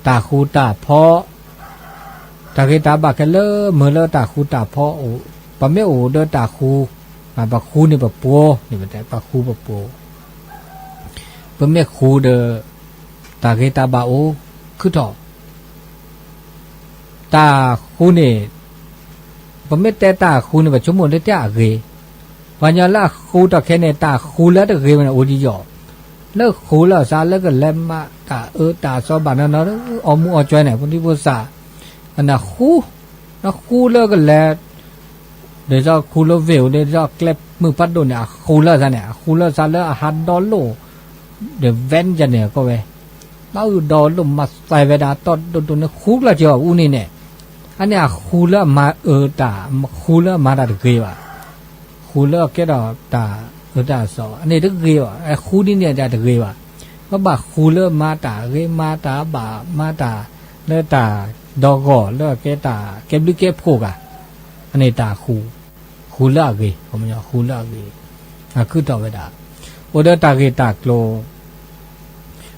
တၢ်ဃူတၢ်ဖိး, တၢ်ဂ့ၤတၢ်ဘၣ်ခဲလၢာ်မ့ၢ်လၢတၢ်ဃူတၢ်ဖိးအိၣ်, ပမ့ၢ်အိၣ်ဒီးတၢ်ဃူ, ပဃူန့ၣ်ပပှိၤ, ပဃူပပှိၤ ပမ့ၢ်ဃူဒီး တၢ်ဂ့ၤတၢ်ဘၣ်အိၣ်ခုၣ်ထီၣ်, တၢ်ဃူန့ၣ် ပမ့ၢ်တဲတၢ်ဃူန့ၣ် ပဆိကမိၣ်လၢတၢ်အဂ့ၤ, ပှၤကညီလၢအဃူထီၣ်ခဲန့ၣ် တၢ်ဃူလၢတဂ့ၤဝဲန့ၣ် အိၣ်ဒံးယီၤ, လၢဃူလၢအသးလၢကလဲၤမၤတၢ်အၢတၢ်သီဘၣ်နီၢ်နီၢ် အီၣ်မူအီၣ်ကွဲန့ၣ် ဖိဒံဖိသၣ်, အန့ၣ်ဃူ, ဃူလၢကလဲၤ ဒ်သိးခူလၢဝ့ၢ်အိၣ် ဒ်သိးကျဲမုၢ်ဖးဒိၣ်န့ၣ် အဃူလၢသးန့ၣ် အဃူလၢသးလၢအဟးဒီလိၣ် ဒီး van ယၤန့ၣ်ကီးဝဲ, ဘၣ်အုၣ်ဒီလိၣ်မၤသးဝဲဒၣ်တီၢ်ဒိၣ်ဒိၣ်န့ၣ် ဃူကျီၢ်က့ၤအီၤအူန့ၣ်န့ၣ်, အန့ၣ်အဃူလၢအမၤအၢတၢ်, ဃူလၢအမၤတၢ်တဂ့ၤဘၣ်, ဃူလၢအကဲထီၣ်တၢ်အၢတၢ်သီ အန့ၣ်တဂ့ၤဘၣ်, ဃူဒ်န့ၣ်တၢ်တဂ့ၤဘၣ်, ပဘၣ်ဃူလၢမၤတၢ်ဂ့ၤ မၤတၢ်ဘၣ် မၤတၢ်လၢတၢ်ဒီဂီၢ်လၢအကဲတၢ်ကဲဘျုးကဲဖှိၣ်ဂၤ, အန့ၣ်တၢ်ဃူ ဃူလၢအဂ့ၤ, ဃူလၢအဂ့ၤ, အခုၣ်ထီၣ်ဝဲဒၣ်, အိၣ်ဒီးတၢ်ဂ့ၢ်တၢ်ကျိၤ,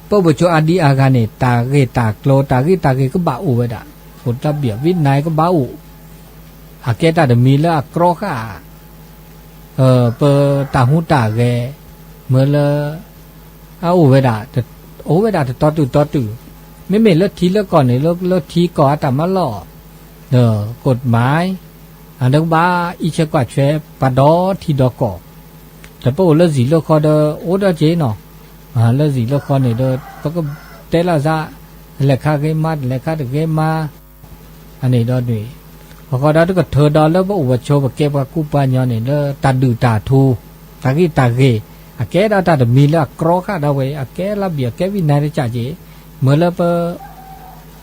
ပအိၣ်ပဆိးအါဒံအါဂၤန့ၣ် တၢ်ဂ့ၢ်တၢ်ကျိၤ တၢ်ဂ့ၢ်တၢ်ဂ့ၤကဘၣ်အိၣ်ဝဲဒၣ်, အိၣ်တၢ်ဘံၣ်ဝံနါကဘၣ်အိၣ်, အကဲတၢ်တမံၤလၢအကြီဃာ် ပတၢ်ဟူးတၢ်ဂဲၤ, မ့ၢ်လၢ အအိၣ်ဝဲဒၣ်, အိၣ်ဝဲဒၣ်တတီတုၤတီတုၤ, မ့မ့ၢ်လၢထံလၢကီၢ်န့ၣ် လၢထံကီၢ်အတၢ်မၤလီၢ်, ဒီး ကီၢ်မၤ, အဒိကဘၣ်အံးဆဲးကွၢ်ထွဲ ပှၤဒီထံဒီကီၢ်, ဒီးပအိၣ်လၢဇံၣ်လၢဃီဒီး အိၣ်ဒီးက့ၤနီၤ, လၢဇံၣ်လၢဃီန့ၣ်ဒီး ပကတဲလီၤသး, တလဲၤခါဂ့ၤမါ တလဲၤခါတဂ့ၤမါ, အန့ၣ်ဒီးန့ၣ် အဃိဒီးတကထၢဒီးလၢပအိၣ်ပဆိးပကဲပှၤကူပှၤညီန့ၣ် လၢတၢ်ဒုၣ်တၢ်ထူ တၢ်ဂ့ၢ်တၢ်ဂ့ၢ် အကဲဒၣ်တၢ်တမံၤလၢအကြီဃာ်ဒၣ်ဝဲ အကဲလၢဘံၣ် အကဲဝံၣ်နါတကးက့ၤ မ့ၢ်လၢပ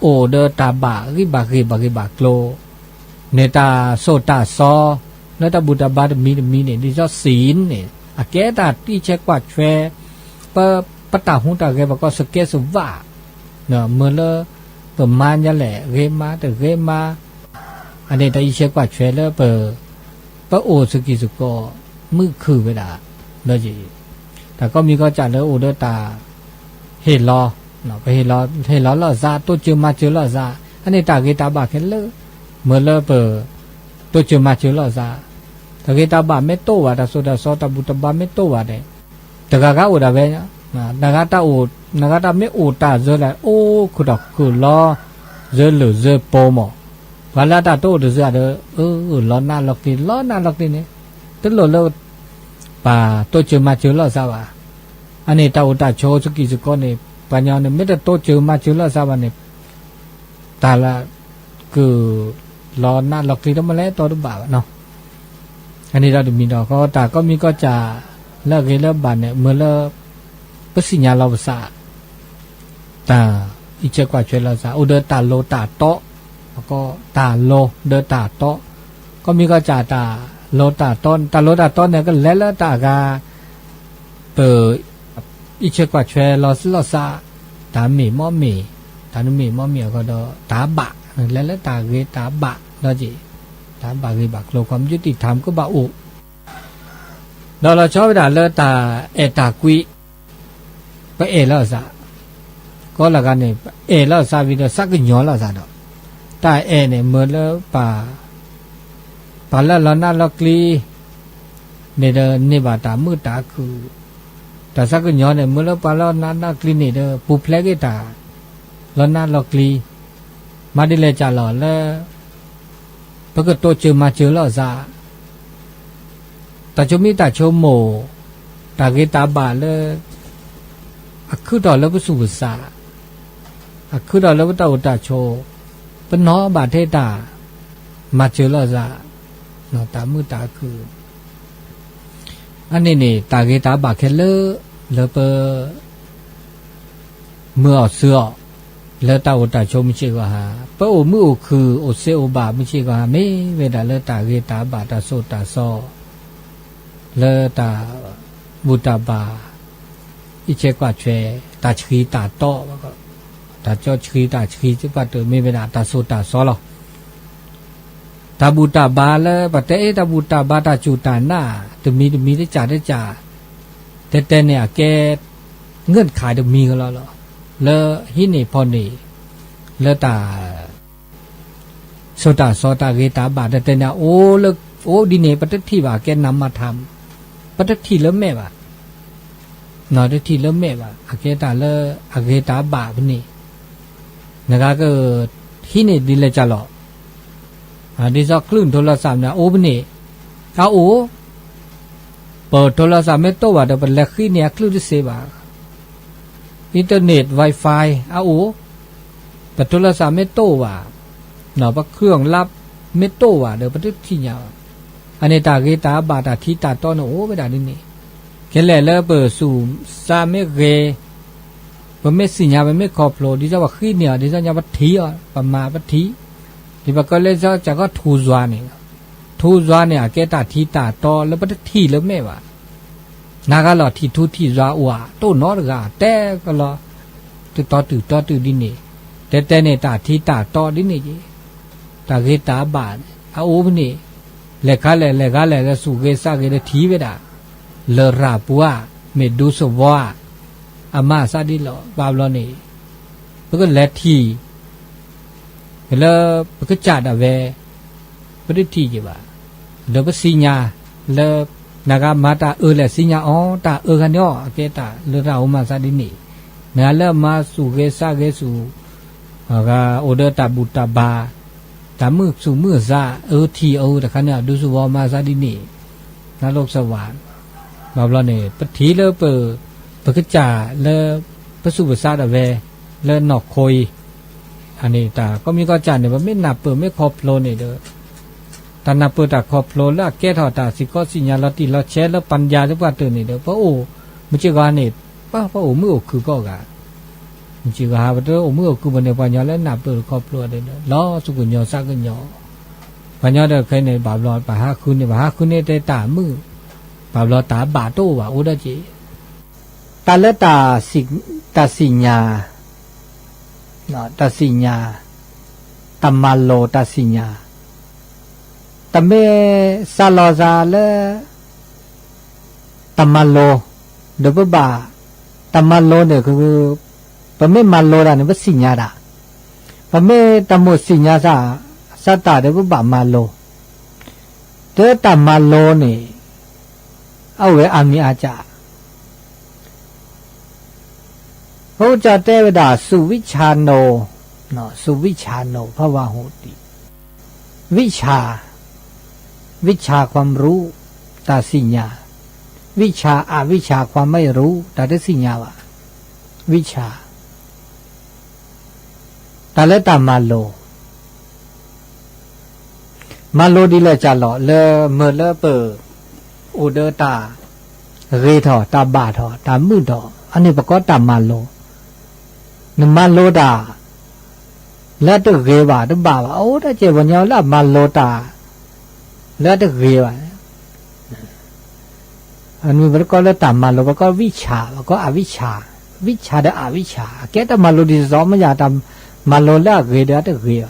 အိၣ်ဒီးတၢ်ဘၣ်ဂံၢ်ဘၣ်ဂ့ၢ်ဘၣ်ဂ့ၢ်ဘၣ်ကျိၤ န့ၣ်တၢ်စိၢ်တၢ်စီ လၢတၢ်ဘူၣ်တၢ်ဘါတမံၤတမံၤန့ၣ် ဒ်သိးစံၣ်န့ၣ် အကဲတၢ်တံၢ်ဆဲးကွၢ်ဆွဲ ပ ပတၢ်ဟူးတၢ်ဂဲၤ ပကီၢ်စကဲစဝး မ့ၢ်လၢ ပမါညါလဲၣ် ဂ့ၤမါတဂ့ၤမါ အန့ၣ်တၢ်အံးဆဲးကွၢ်ဆွဲလၢပ ပအိၣ်စကံၢ်စကီး မုၣ်ခုၣ်ဝဲဒၣ် ဒီး တၢ်ကိးမံၤကိးစၢ်လၢအိၣ်ဒီးတၢ် ဟ့ၣ်လီၤ ပဟ့ၣ်လီၤ ဟ့ၣ်လီၤလိာ်သး တိစၢၤမၤစၢၤလိာ်သး အန့ၣ်တၢ်ဂ့ၤတၢ်ဘၣ်ခဲလၢာ် မ့ၢ်လၢပ တိစၢၤမၤစၢၤလိာ်သး တၢ်ဂ့ၤတၢ်ဘၣ်မ့ၢ်တအိၣ်ဘၣ် တၢ်စိၢ်တၢ်စီ တၢ်ဘူၣ်တၢ်ဘါမ့ၢ်တအိၣ်ဘၣ်န့ၣ် တဂၤဂၤအိၣ်ဒၣ်ဝဲ နဂၤတၢ်အိၣ် နဂၤတၢ်မ့ၢ်အိၣ်တၢ်စၢၤလဲၣ် အိၣ်ခုၣ်ထီၣ်ခုၣ်လီၤ စၢၤလုာ်စၢၤပီၤမး ပှၤလၢတၢ်တအိၣ်တစၢၤဒီး အၢ လီၤနးလီၤကျံ လီၤနးလီၤကျံန့ၣ် တလိၣ်လၢ ပှၤတိစၢၤမၤစၢၤလိာ်သးဘၣ်. အန့ၣ်တၢ်အိၣ်တၢ်ဆိးစကံၢ်စကီးန့ၣ် ပှၤညီန့ၣ် မ့ၢ်တတိစၢၤမၤစၢၤလိာ်သးဘၣ်န့ၣ် တၢ်လၢ က လီၤနးလီၤကျံဒီးမ့ၢ်လဲၣ်တီတဘၣ်ဘၣ်နီၤ. အန့ၣ်ဒီးတမံၤဒီး တၢ်ကိးမံၤကိးစၢ် လၢအဂ့ၤလၢအဘၣ်န့ၣ် မ့ၢ်လၢ ပစံၣ်ညါလီၤပသး တၢ်အံးဆဲးကွၢ်ဆွဲလိာ်သး အိၣ်ဒီးတၢ်လိၤတၢ်တီ တၢ်လိၤဒီးတၢ်တီ ကိးမံၤကိးစၢ်တၢ်လိၤတၢ်တီ တၢ်လိၤတၢ်တီန့ၣ် ကလဲၤလၢတၢ်အဂၤ ပ အံးဆဲးကွၢ်ဆွဲလိာ်သး တၢ်မ့ၢ်မ့ၢ်မ့ၢ် တၢ်နမ့ၢ်မ့ၢ်မ့ၢ်အဃိဒီး တၢ်ဘၣ် လဲၤလၢတၢ်ဂ့ၤတၢ်ဘၣ်ဒီး တၢ်ဘၣ်ဂ့ၢ်ဘၣ်ကျိၤ ความยุติธรรม ကဘၣ်အိၣ် ဒီးလီၤဆီဝဲဒၣ်လၢတၢ်အဲၣ်တၢ်ကွံ ပအဲၣ်လိာ်သး ကိးလီၤဂာ်န့ၣ် ပအဲၣ်လိာ်သးဝံၤဒီးသးကညီၤလိာ်သးဒီး တၢ်အဲၣ်န့ၣ် မ့ၢ်လၢပှၤ ပှၤလၢလီၤနးလီၤကျံ န့ၣ်ဒီးန့ၢ်ဘၣ်တၢ်မုာ်တၢ်ခုၣ်, တၢ်သးကညီၤန့ၣ် မ့ၢ်လၢပှၤလၢနးနးကျံန့ၣ်ဒီး ပူၤဖျဲးက့ၤတၢ် လီၤနးလီၤကျံ, မၤဒ်လဲၣ်ကၢ်လီၤလၢ ပကတိစၢၤမၤစၢၤလိာ်သး တၢ်ဆိမိၣ်တၢ်ဆိကမိၣ်, တၢ်ဂ့ၤတၢ်ဘၣ်လၢ အခုၣ်ထီၣ်လၢပသူၣ်ပသး, အခုၣ်ထီၣ်လၢပတၢ်အိၣ်တၢ်ဆိး, ပနီၣ်ဘၣ်ထဲတၢ် မၤစၢၤလိာ်သး, တၢ်မုာ်တၢ်ခုၣ်, အန့ၣ်န့ၣ် တၢ်ဂ့ၤတၢ်ဘၣ်ခဲလၢာ် လၢပ မုာ်အီၤစၢၤအီၤ, လၢတၢ်အိၣ်တၢ်ဆိးမုၢ်ဆ့ၣ်ဂီၤဟါ, ပအိၣ်မုာ်အိၣ်ခုၣ် အိၣ်စ့အိၣ်ဘၣ်မုၢ်ဆ့ၣ်ဂီၤဟါ မ့ၢ်ဝဲဒၣ်လၢတၢ်ဂ့ၤတၢ်ဘၣ်တၢ်သိၣ်တၢ်သီ လၢတၢ်ဘူၣ်တၢ်ဘါ, အံးဆဲးကွၢ်ဆွဲ, တၢ်ဆှံတၢ်တီ, တၢ်ကၠီဆှံတၢ်ဆှံသ့ၣ်တဖၣ်တမ့ၢ်ဝဲဒၣ်တၢ်သိၣ်တၢ်သီလီၤ. တၢ်ဘူၣ်တၢ်ဘါလၢပတဲအ့ၣ် တၢ်ဘူၣ်တၢ်ဘါတၢ်စူၢ်တၢ်နာ် တမံၤတမံၤတကၢ်တကၢ်, တဲတဲန့ၣ်အကဲ ငဲၢ်တခါတမံၤကလီလီၤ, လၢဟံးန့ၢ်ဖီၣ်န့ၢ် လၢတၢ် စိၢ်တၢ်စီတၢ်ဂ့ၤတၢ်ဘၣ် တဲတဲန့ၣ် အိၣ်လၢ အိၣ်ဒ်န့ၣ် ပတထံၣ်ဘၣ် ကဲနမထါ, ပတထံၣ်လၢမဲာ်ဘၣ်, တထံၣ်လၢမဲာ်ဘၣ် အကဲတၢ်လၢအဂ့ၤတၢ်ဘၣ်ဖဲန့ၣ်, နဂၤက ဟံးန့ၢ်ဒ်လဲၣ်ကၢ်လီၤ, ဒ်သိးကျုၢ်ထိလီၤသးန့ၣ် အိၣ်ဖဲန့ၣ်, အအိၣ်, ပထိလီၤသးမ့ၢ်တအိၣ်ဘၣ်ဒီး ပလဲၤဃ့န့ၢ်အကျုၢ်တစ့ဘၣ် internet wifi အအိၣ်, ပထိလီၤသးမ့ၢ်တအိၣ်ဘၣ်, ပ เครื่องลับ မ့ၢ်တအိၣ်ဘၣ်ဒီး ပတထံၣ်ညါဘၣ်. အန့ၣ်တၢ်ဂ့ၤတၢ်ဘၣ်တၢ်ထံတၢ်တီန့ၣ် အိၣ်ဝဲဒၣ်ဒ်န့ၣ်, ခဲလၢာ်လၢပသူၣ်ပသးမ့ၢ်ဂ့ၤ, ပမ့ၢ်သ့ၣ်ညါပမ့ၢ်ခီဖျိ ဒ်သိးပဃ့န့ၢ်အီၤ ဒ်သိးညါပထံၣ်အီၤ ပမၤပထံၣ်, ဒ်ပကလၢဆၢကီၢ်ထူစွါန့ၣ်, ထူစွါန့ၣ် အကဲတၢ်ထံတၢ်တီလၢပတထံၣ်လၢမဲာ်ဘၣ် နၤဂၤလီၤထံၣ်ထူထံၣ်စွါအိၣ်ဧါ တအိၣ်နီတဂၤ တဲကလီၤ တတီတုၤတီတုၤဒ်န့ၣ်, တဲတဲန့ၣ် တၢ်ထံတၢ်တီဒ်န့ၣ်က့ၤ, တၢ်ဂ့ၤတၢ်ဘၣ်န့ၣ် အအိၣ်ဖဲန့ၣ်, လဲၤခါလဲၣ်လဲၤဂၤလဲၣ်လၢသူၣ်ဂ့ၤသးဂ့ၤဒီးထံၣ်ဝဲဒၣ်, လရာ်ပူၤဧါ, မ့ၢ်ဒူသဝီဧါ, အမၤသးဒ်လီၤ ဘၣ်ဘျီန့ၣ်, ပကလဲၤထံၣ် လၢပကစၢ်ဒၣ်ဝဲ ပတထံၣ်က့ၤဘၣ်, ဒီးပသ့ၣ်ညါလၢ နၤဂၤမၤတၢ်အၢလဲၣ်သ့ၣ်ညါအီၤ တၢ်အၢခါန့ၣ်အီၤ အကဲတၢ်လရာ်ပူၤမၤသးဒ်န့ၣ်, နၤလၢမၤသူၣ်ဂ့ၤသးဂ့ၤသူၣ် အဂၤအိၣ်ဒီးတၢ်ဘူၣ်တၢ်ဘါ, တၢ်မုာ်သူၣ်မုာ်သး အၢထံၣ်အၢတခါန့ၣ် ဒူသဝီမၤသးဒ်န့ၣ်, နလိၣ်သဝး, ဘၣ်ဘျီန့ၣ် ပထံၣ်လၢပ ပကစၢ်လၢ ပသူၣ်ပသးဒၣ်ဝဲ လၢနီၢ်ခိအံၤ, အန့ၣ်တၢ်ကိးမံၤကိးစၢ်န့ၣ် ပမ့ၢ်နၢ်ပၢၢ်မ့ၢ်ခီဖျိန့ၣ်ဒီး တၢ်နၢ်ပၢၢ်တၢ်ခီဖျိလၢအကဲထီၣ်တၢ်စံၣ်ခီစံၣ်ညါလီၤတံၢ်လီၤဆဲးလၢပၢ်ယၤသပှၢ်တၢၢ်န့ၣ်ဒီး ပအိၣ်မုၢ်စ့ၢ်ကီးန့ၣ် ပပအိၣ်မုာ်အိၣ်ခုၣ်ကိးဂၤ, မုၢ်စ့ၢ်ကီးဟး ပတအိၣ်မုာ်အိၣ်ခုၣ်ဘၣ်န့ၣ် ပှၤညီလၢနၢ်ပၢၢ်တၢ်ခီဖျိဒီး လီၤသူၣ်ကညီၤသးကညီၤ ပှၤညီဒီးခဲအံၤန့ၣ် ဘၣ်ဘျီပဟးဃုန့ၣ် ပဟးဃုန့ၣ်တဲတၢ်မုာ်, ဘၣ်ဘျီတၢ်ဘၣ်တအိၣ်ဘၣ် အိၣ်ဒီးက့ၤ တၢ်လၢ တၢ်စံၣ်ညါ, တၢ်စံၣ်ညါ, တၢ်မၤလိတၢ်စံၣ်ညါ, တမ့ၢ်စးလီၤစးလၢ တၢ်မၤလိ, ဒီးပဘၣ်, တၢ်မၤလိန့ၣ် ပမ့ၢ်မၤလိတၢ်န့ၣ် ပစံၣ်ညါတၢ်, ပမ့ၢ်တၢ်မိၣ်စံၣ်ညါစၢ်, စၢ်တၢ်ဒီးပဘၣ်မၤလိ, တၢ်တၢ်မၤလိန့ၣ် အအိၣ်ဝဲအါမံၤအါကၢ် အဃိကတဲဝဲဒၣ် สุวิชาโน, สุวิชาโน ภวโหติ, วิชา, วิชาความรู้, တၢ်စံၣ်ညါ, วิชา อวิชชา ความไม่รู้ တၢ်တစံၣ်ညါဘၣ်, วิชา တၢ်လၢတၢ်မၤလိ မၤလိဒ်လဲၣ်ကၢ်လီၤ လၢမုၢ်လၢပ အိၣ်ဒီးတၢ်ဂ့ၤထီၣ် တၢ်ဘၣ်ထီၣ် တၢ်မုာ်ထီၣ် အန့ၣ်ပကိးတၢ်မၤလိ, နမၤလိတၢ် လၢတဂ့ၤဘၣ်တဘၣ်ဘၣ် အိၣ်တက့ၢ်ပှၤညီလၢအမၤလိတၢ် လၢအတဂ့ၤဘၣ် အမ့ၢ်ပတကိးလၢတၢ်မၤလိ ပကိး วิชา ပကိး อวิชชา, วิชา ဒီး อวิชชา အကဲတၢ်မၤလိဒ်သိးသိး မ့ၢ်ယၤတၢ်မၤလိလၢအဂ့ၤဒီးအတဂ့ၤဘၣ်,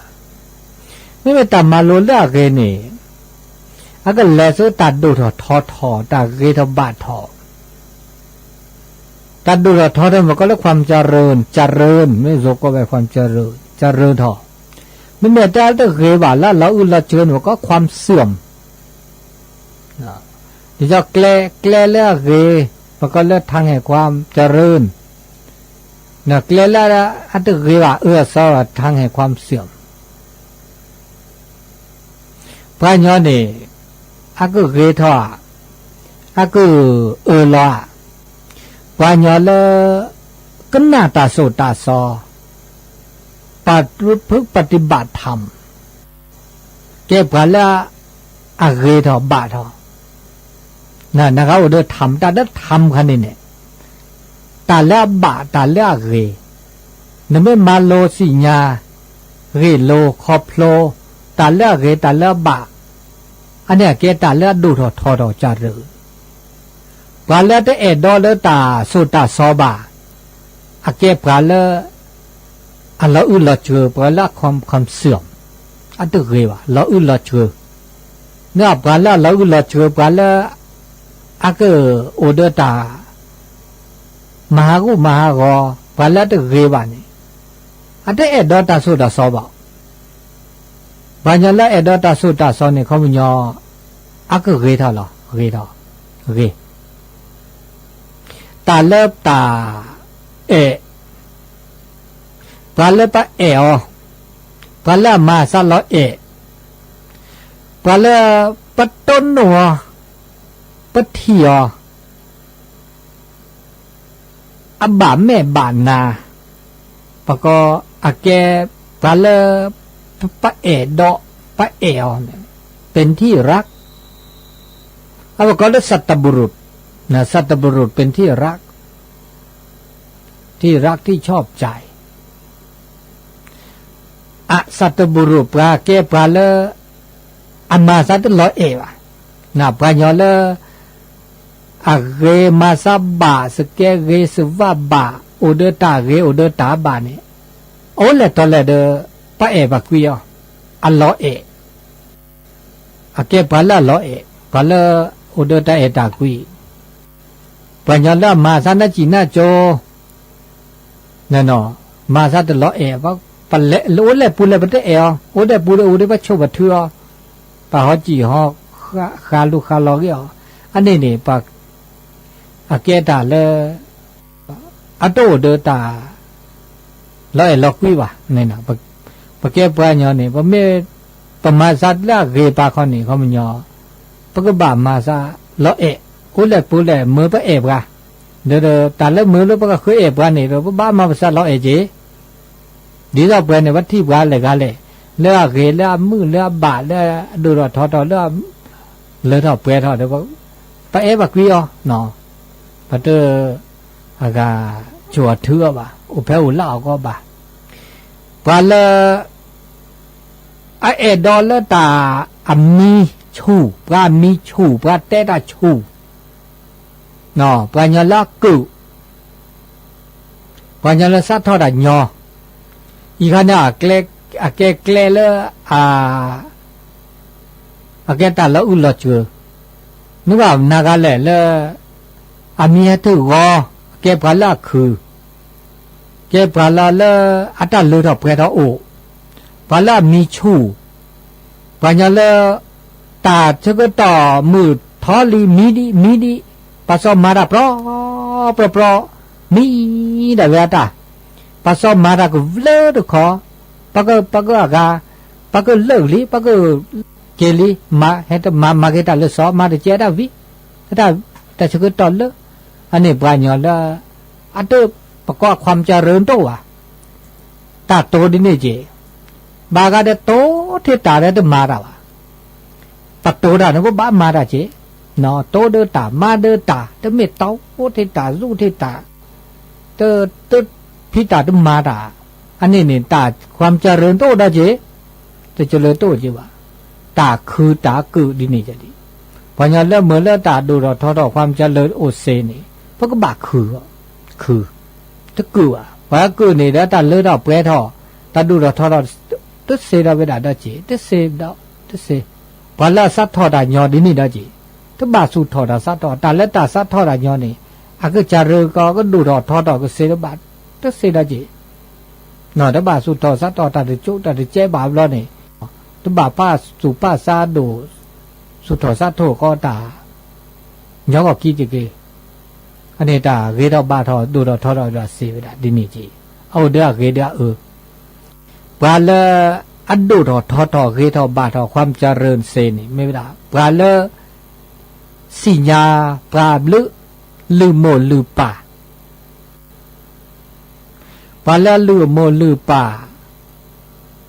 မ့မ့ၢ်တၢ်မၤလိလၢအဂ့ၤန့ၣ် အကလဲၤဆူတၢ်ဒိၣ်ထီၣ်ထီထီၣ် တၢ်ဂ့ၤထီၣ်ဘၣ်ထီၣ် တၢ်ဒိၣ်ထီၣ်ထီထီၣ်န့ၣ် ပကိးလၢ ความเจริญ, เจริญ, မ့ၢ်ယိၤကိးဝဲ ความเจริญ, เจริญထီၣ်, မ့မ့ၢ်တၢ်တဂ့ၤဘၣ်လၢအလီၤအုၣ်လီၤစၢၤန့ၣ် ပကိး ความเสื่อม ဒ်သိးကျဲ, ကျဲလၢအဂ့ၤ ပကိးလၢ ทางแห่งความเจริญ, ကျဲလၢအတဂ့ၤဘၣ် အၢအသီ ทางแห่งความเสื่อม ပှၤညီန့ၣ် အကဂ့ၤထီၣ်ဧါ, အကအၢလီၤဧါ, ပှၤညီလၢ ကနၣ်တၢ်သိၣ်တၢ်သီ, ประพฤติปฏิบัติธรรม ကဲပှၤလၢအဂ့ၤထီၣ်ဘၣ်ထီၣ်, နကအိၣ်ဒီးထၣ် တၢ်လၢထၣ်ခါန့ၣ်န့ၣ်, တၢ်လၢအဘၣ်တၢ်လၢအဂ့ၤ, နမ့ၢ်မၤလိသ့ၣ်ညါ ဂ့ၢ်လိခီဖျိ တၢ်လၢအဂ့ၤတၢ်လၢအဘၣ်, အန့ၣ်အကဲတၢ်လၢအဒိၣ်ထီၣ်ထီထီၣ်ကၢ်ရၢၢ် ပှၤလၢတအဲၣ်ဒိးလၢတၢ်သိၣ်တၢ်သီဘၣ်, အကဲပှၤလၢ အလီၤအုၣ်လီၤစၢၤ ပှၤလၢအ ความเสื่อม အတဂ့ၤဘၣ် လီၤအုၣ်လီၤစၢၤ, မ့ၢ်ပှၤလၢအလီၤအုၣ်လီၤစၢၤ ပှၤလၢ အကအိၣ်ဒီးတၢ် မၤဟးဂူာ်မၤဟးဂီၤ ပှၤလၢအတဂ့ၤဘၣ်န့ၣ် အတအဲၣ်ဒိးတၢ်သိၣ်တၢ်သီဘၣ်. ပှၤညီလၢအအဲၣ်ဒိးတၢ်သိၣ်တၢ်သီန့ၣ် ခီပညီ အကဂ့ၤထီၣ်လီၤ ဂ့ၤထီၣ် ဂ့ၤ တၢ်လၢတၢ်အဲၣ်, ပှၤလၢပအဲၣ်အီၤ, ပှၤလၢအမၤသးလီၤအဲၣ်, ပှၤလၢပတိၢ်နီၣ်အီၤ, ပထံၣ်အီၤ အဘၣ်မဲာ်ဘၣ်နါ, ပကိးအကဲ ပှၤလၢ ပအဲၣ်ဒိး ပအဲၣ်အီၤ เป็นที่รัก, အဝဲကိးလၢ สัตบุรุษ, สัตบุรุษ เป็นที่รัก, ที่รักที่ชอบใจ อสัตบุรุษ ပှၤကဲပှၤလၢ အမၤသးတလီၤအဲၣ်ဘၣ်. ပှၤညီလၢ အဂ့ၤမၤသးဘၣ် စကဲဂ့ၤစဝၣ်ဘၣ် အိၣ်ဒီးတၢ်ဂ့ၤ အိၣ်ဒီးတၢ်ဘၣ်န့ၣ် အိၣ်လဲၣ်တီလဲၣ်ဒီး ပအဲၣ်ပကွံအီၤ, အလီၤအဲၣ်, အကဲပှၤလၢအလီၤအဲၣ် ပှၤလၢအိၣ်ဒီးတၢ်အဲၣ်တၢ်ကွံ ပှၤညီလၢအမၤသးနးစံၣ်နးကၠိ မၤသးတလီၤအဲၣ်, ပလဲၤအိၣ်လဲၣ်ပူၤလဲၣ် ပတအဲၣ်အီၤ, အိၣ်ဒီးပူၤဒီးအိၣ်ဒီးပဆိၣ်ပထုအီၤ, ပဟီစံၣ်ဟီဃာ်လူၤဃာ်လီၤဂ့ၤအီၤ, အန့ၣ်န့ၣ် ပှၤ အကဲတၢ်လၢ အတအိၣ်ဒီးတၢ် လီၤအဲၣ်လီၤကွံဘၣ်. ပကဲပှၤညီန့ၣ် ပမ့ၢ် ပမၤသးလၢအဂ့ၤပာ်ခီန့ၣ် ခီပညီ ပကဘၣ်မၤသးလီၤအဲၣ်, အိၣ်လဲၣ်ပူၤလဲၣ် မၢပအဲၣ်ပှၤ, ဒီးတၢ်လၢမၢလၢပကဃုအဲၣ်ပှၤန့ၣ်ဒီး ပဘၣ်မၤပသးလီၤအဲၣ်က့ၤ ဒ်သိးပှၤန့ၣ် ပထံၣ်ပှၤလဲၤဂၤလဲၣ်, လၢအဂ့ၤလၢအမုာ်လၢအဘၣ်လၢအဒိၣ်ထီၣ်ထီထီၣ်လၢ လၢထီၣ်ပှဲၤထီၣ်ဒီး ပအဲၣ်ဘၣ်ကွံအီၤ, ပတ အဂၤဆိၣ်အီၤထုအီၤဘၣ်, အိၣ်ဖဲအိၣ်လၢအီၤကီဘၣ်. ပှၤလၢ အအဲၣ်ဒိးလၢတၢ်အမံဆူၣ်, ပှၤအမံဆူၣ်, ပှၤတဲတၢ်ဆူၣ်, ပှၤညီလၢအကုၢ်, ပှၤညီလၢစးထီၣ်တၢ်ညီ, အံၤခါန့ၣ် အကဲကျဲလၢ အကဲတၢ်လီၤအုၣ်လီၤစၢၤ, နဘၣ်နၤဂၤလဲၣ်လၢ အမံဟဲထုးဂီၤ, အကဲပှၤလၢအခုၣ်, ကဲပှၤလၢ လၢအတၢ်လၢထီၣ်ပှဲၤထီၣ်အိၣ်, ပှၤလၢအမံဆူၣ်, ပှၤညီလၢ တၢ်ဆၢကတီၢ်မုာ်ထီလံ မံဒံး မံဒံး, ပာ်စီမၤတၢ်ပြီ ပြီပြီ, မံဒၣ်ဝဲအတၢ်, ပာ်စီမၤတၢ်ကဘျၢတခီ, ပ ပကအဂၤ, ပကလၢာ်လံ ပက က့ၤလံ, ဟဲတမၤ မၤက့ၤတၢ်လၢစီၤ မၤတကဲဒၣ်ဝံၤ, တၢ်ဆၢကတီၢ်လၢ အန့ၣ်ပှၤညီလၢ အတ ပကိးခွါမကရၢတအိၣ်ဘၣ်, တၢ်တိဒ်န့ၣ်က့ၤ, ဘၣ်ဂၤဒီးတိထံတၢ်ဒီးတမၤတၢ်ဘၣ်, ပတိတၢ်န့ၣ်ကဘၣ်မၤတၢ်က့ၤ, တိဒၢတၢ် မၤဒၢတၢ် တမ့ၢ်တိထံတၢ် စူၢ်ထံတၢ် တ တဖံးတၢ်တမၤတၢ်, အန့ၣ်န့ၣ် တၢ်ခွါမကရၢတအိၣ်ဒီးက့ၤ, တကလၢတအိၣ်က့ၤဘၣ်, တၢ်ခုတၢ်ကုာ်ဒ်န့ၣ်က့ၤဒံး, ပှၤညီလၢမုာ်လၢတၢ်ဒိၣ်ထီၣ်ထီထီၣ်ခွါမကရၢအိၣ်စ့န့ၣ် ပကဘၣ်ခု, ခု, တကုာ်ဘၣ်, ပှၤကုာ်န့ၣ်ဒီးတၢ်လၢထီၣ်ပှဲၤထီၣ်, တၢ်ဒိၣ်ထီၣ်ထီထီၣ်, တစ့ဒီးဝဲဒၣ်ဒီးက့ၤ, တစ့ဒီး, တစ့ ပှၤလၢအစးထီၣ်တၢ်ညီဒ်န့ၣ်ဒီးက့ၤ, တဘၣ်သူၣ်ထီၣ်တၢ်စးထီၣ်, တၢ်လၢတၢ်စးထီၣ်တၢ်ညီန့ၣ်, အကစၢ်ရၢကီးကဒိၣ်ထီၣ်ထီထီၣ်ကစ့တဘၣ်, တစ့ဒီးက့ၤ, တဘၣ်သူၣ်ထီၣ်စးထီၣ်တၢ်တကၠိတၢ်တကဲဘၣ်ဘျီန့ၣ်, တဘၣ်ပာ်သူၣ်ပာ်သးဒိၣ်, သူၣ်ထီၣ်စးထီၣ်ကီးတၢ်, ညီကီၢ်ခံတက့ၤ, အန့ၣ်တၢ်ဂ့ၤထီၣ်ဘၣ်ထီၣ်ဒိၣ်ထီၣ်ထီထီၣ်ဒီးစ့ဝဲဒၣ်ဒ်န့ၣ်က့ၤ, အအိၣ်ဒီးအဂ့ၤဒီးအအၢ ပှၤလၢ အဒိၣ်ထီၣ်ထီထီၣ်ဂ့ၤထီၣ်ဘၣ်ထီၣ်ခွါမကရၢစ့န့ၣ် မ့ၢ်ဝဲဒၣ် ပှၤလၢ သ့ၣ်ညါပှၤဘျုး လုၢ်မိၢ်လုၢ်ပၢ်, ပှၤလၢလုၢ်မိၢ်လုၢ်ပၢ်,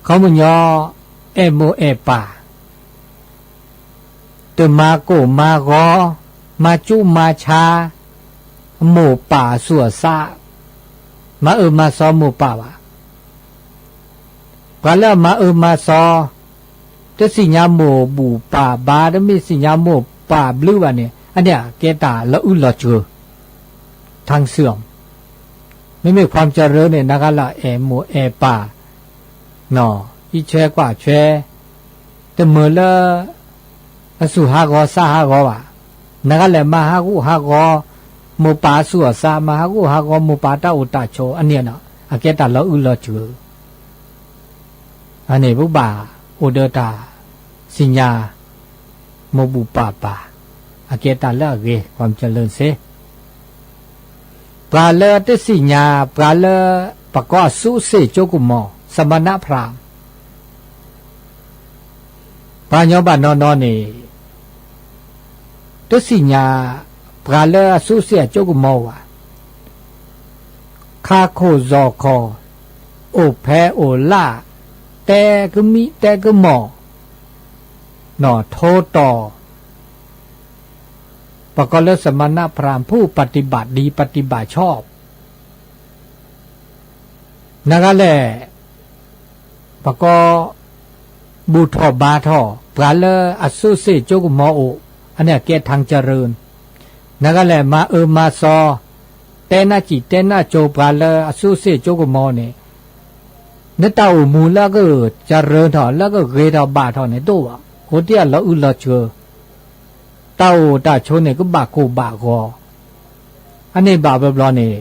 ခီပညီ အဲၣ်မိၢ်အဲၣ်ပၢ် တမၤကိၢ်မၤဂီၤ, မၤကၠူမၤဆါ, မိၢ်ပၢ်အဆူၣ်အစး, မၤအၢမၤစီမိၢ်ပၢ်ဘၣ်. ပှၤလၢအမၤအၢမၤစီ, တသ့ၣ်ညါမိၢ်ဘူၣ်ပၢ်ဘါ, တမ့ၢ်သ့ၣ်ညါမိၢ်ပၢ်ဘျုးဘၣ်န့ၣ်, အန့ၣ်ကဲတၢ်လီၤအုၣ်လီၤစၢၤ, ထၣ်စၢၣ်, မ့မ့ၢ်ခွါမကရၢန့ၣ် နကလၢအဲၣ်မိၢ်အဲၣ်ပၢ်, အံးဆွဲကွၢ်ဆွဲ, တမုာ်လၢ အဆူၣ်ဟးဂီၤစးဟးဂီၤဘၣ်. နကလဲၤမၤဟးဂူာ်ဟးဂီၤ မိၢ်ပၢ်အဆူၣ်အစး, မၤဟးဂူာ်ဟးဂီၤ မိၢ်ပၢ်တၢ်အိၣ်တၢ်ဆိး အန့ၣ်ဒီး အကဲတၢ်လီၤအုၣ်လီၤစၢၤ. အန့ၣ်ပဘၣ်အိၣ်ဒီးတၢ်သ့ၣ်ညါ မိၢ်ဘူၣ်ပၢ်ဘါ, အကဲတၢ်လၢအဂ့ၤ ပှၤမကလၢစ့ ပှၤလၢတသ့ၣ်ညါ ပှၤလၢ ပကိးအစုစ့ၣ်ကၠိကမီၤ သမဏ พราหมณ์ ပှၤညီဘၣ်နီၢ်နီၢ်န့ၣ် တသ့ၣ်ညါ ပှၤလၢအစုစ့ၣ်အကၠိကမီၤဘၣ်. ခါခိၣ်စီၤခီၣ် အိၣ်ဖဲအိၣ်လၢ် တဲကမံတဲကမီၤ နီၢ်ထိတီၤ ပကိးလၢ သမဏ พราหมณ์ ผู้ปฏิบัติดี ปฏิบัติชอบ နဂၤလဲၣ် ပကိး ဘူၣ်ထီၣ်ဘါထီၣ် ပှၤလၢအစုစ့ၣ်ကၠိကမီၤအိၣ် အန့ၣ်အကဲထၣ်ကရၢ, နဂၤလဲၣ် မၤအၢမၤစီ တဲနၢ်စံၣ်တဲနၢ်ကၠိ ပှၤလၢအစုစ့ၣ်ကၠိကမီၤန့ၣ် နတၢ်အိၣ်မူလၢကကရၢထီၣ် လၢကဂ့ၤထီၣ်ဘၣ်ထီၣ်န့ၣ် တအိၣ်ဘၣ်, အိၣ်တ့ၢ်အလီၤအုၣ်လီၤစၢၤ, တၢ်အိၣ်တၢ်ဆိးန့ၣ် ကဘၣ်ကိၢ်ဘၣ်ဂီၤ, အန့ၣ်ဘၣ်ဘျီဘျီန့ၣ်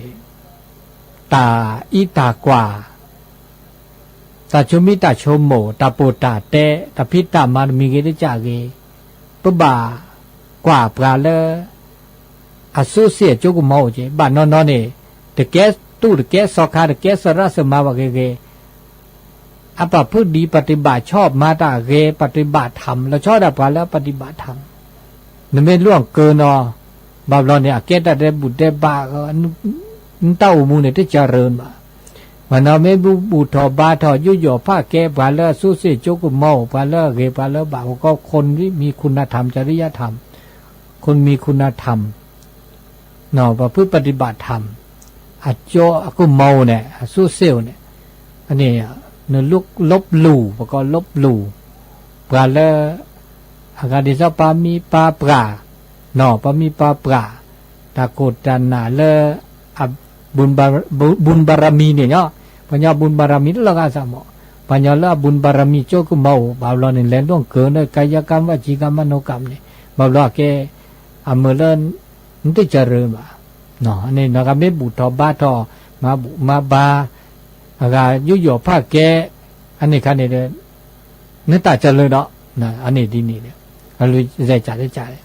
တၢ်အံးတၢ်ကွၢ် တၢ်ဆိမိၣ်တၢ်ဆိကမိၣ် တၢ်ပိာ်တၢ်တဲ တၢ်ဖံးတၢ်မၤတမံၤဂ့ၤတကးဂ့ၤ, ပဘၣ်ကွၢ်ပှၤလၢ အစုစ့ၣ်အကၠိကမီၤအိၣ်က့ၤ, ဘၣ်နီၢ်နီၢ်န့ၣ် တကဲတူၢ်တကဲစီၤခါ တကဲစရၣ်စၢမၤဘၣ်ဂ့ၤဂ့ၤ, အပာ်ဖုၣ်ဒံး ပฏิบัติชอบ မၤတၢ်ဂ့ၤ ပฏิบัติธรรม လီၤဆီဒၣ်ပှၤလၢ ปฏิบัติธรรม နမ့ၢ်လိၣ်အကၢနီၤ, ဘၣ်ဘျီန့ၣ် အကဲတၢ်ဒဲးဘူၣ်ဒဲးဘး နတၢ်အိၣ်မူန့ၣ် တကရၢဘၣ်. ပှၤနီၢ်မ့ၢ်ဘူၣ်ထီၣ်ဘါထီၣ် ယူးယီၣ်ဖးကဲ ပှၤလၢအစူးစ့ၣ်ကၠိကမီၤ ပှၤလၢအဂ့ၤ ပှၤလၢဘၣ် ပကိး คนมีคุณธรรม จริยธรรม คนมีคุณธรรม ประพฤติปฏิบัติธรรม အကၠိအကမီၤန့ၣ် အစူးစ့ၣ်န့ၣ် န့ၣ် နလဘလူၤ ပကိးလဘလူၤ ပှၤလၢ အဂၤဒ်သိးပာ်မံပာ်ပြၢ် ပာ်မံပာ်ပြၢ် တၢ်ခိၣ်တၢ်နၢ်လၢ အ บุญบารมีန့ၣ်ညီ ပှၤညီ บุญบารมี တလီၤဂာ်စၢ်မး ပှၤညီလၢအ บุญบารมี ကၠိကမီၤအိၣ် ဘၣ်ဘျီန့ၣ် လဲၤဒိၣ်ကၢၤလၢ กายกรรม วจีกรรม มโนกรรม န့ၣ် ဘၣ်ဘျီအကဲ အမုၢ်လၢ နတစၢ်ရၢဘၣ် န့ၣ် နီၢ်ဂၤမ့ၢ်ဘူၣ်ထီၣ်ဘါထီၣ် မၤဘူၣ်မၤဘါ အဂၤယူးယီၣ်ဖးကဲ အန့ၣ်ခါန့ၣ်ဒီး နတၢ်စၢ်လၢဒီး အန့ၣ်ဒ်န့ၣ်ဒီး အလူၤစဲးကၢ်တကၢ်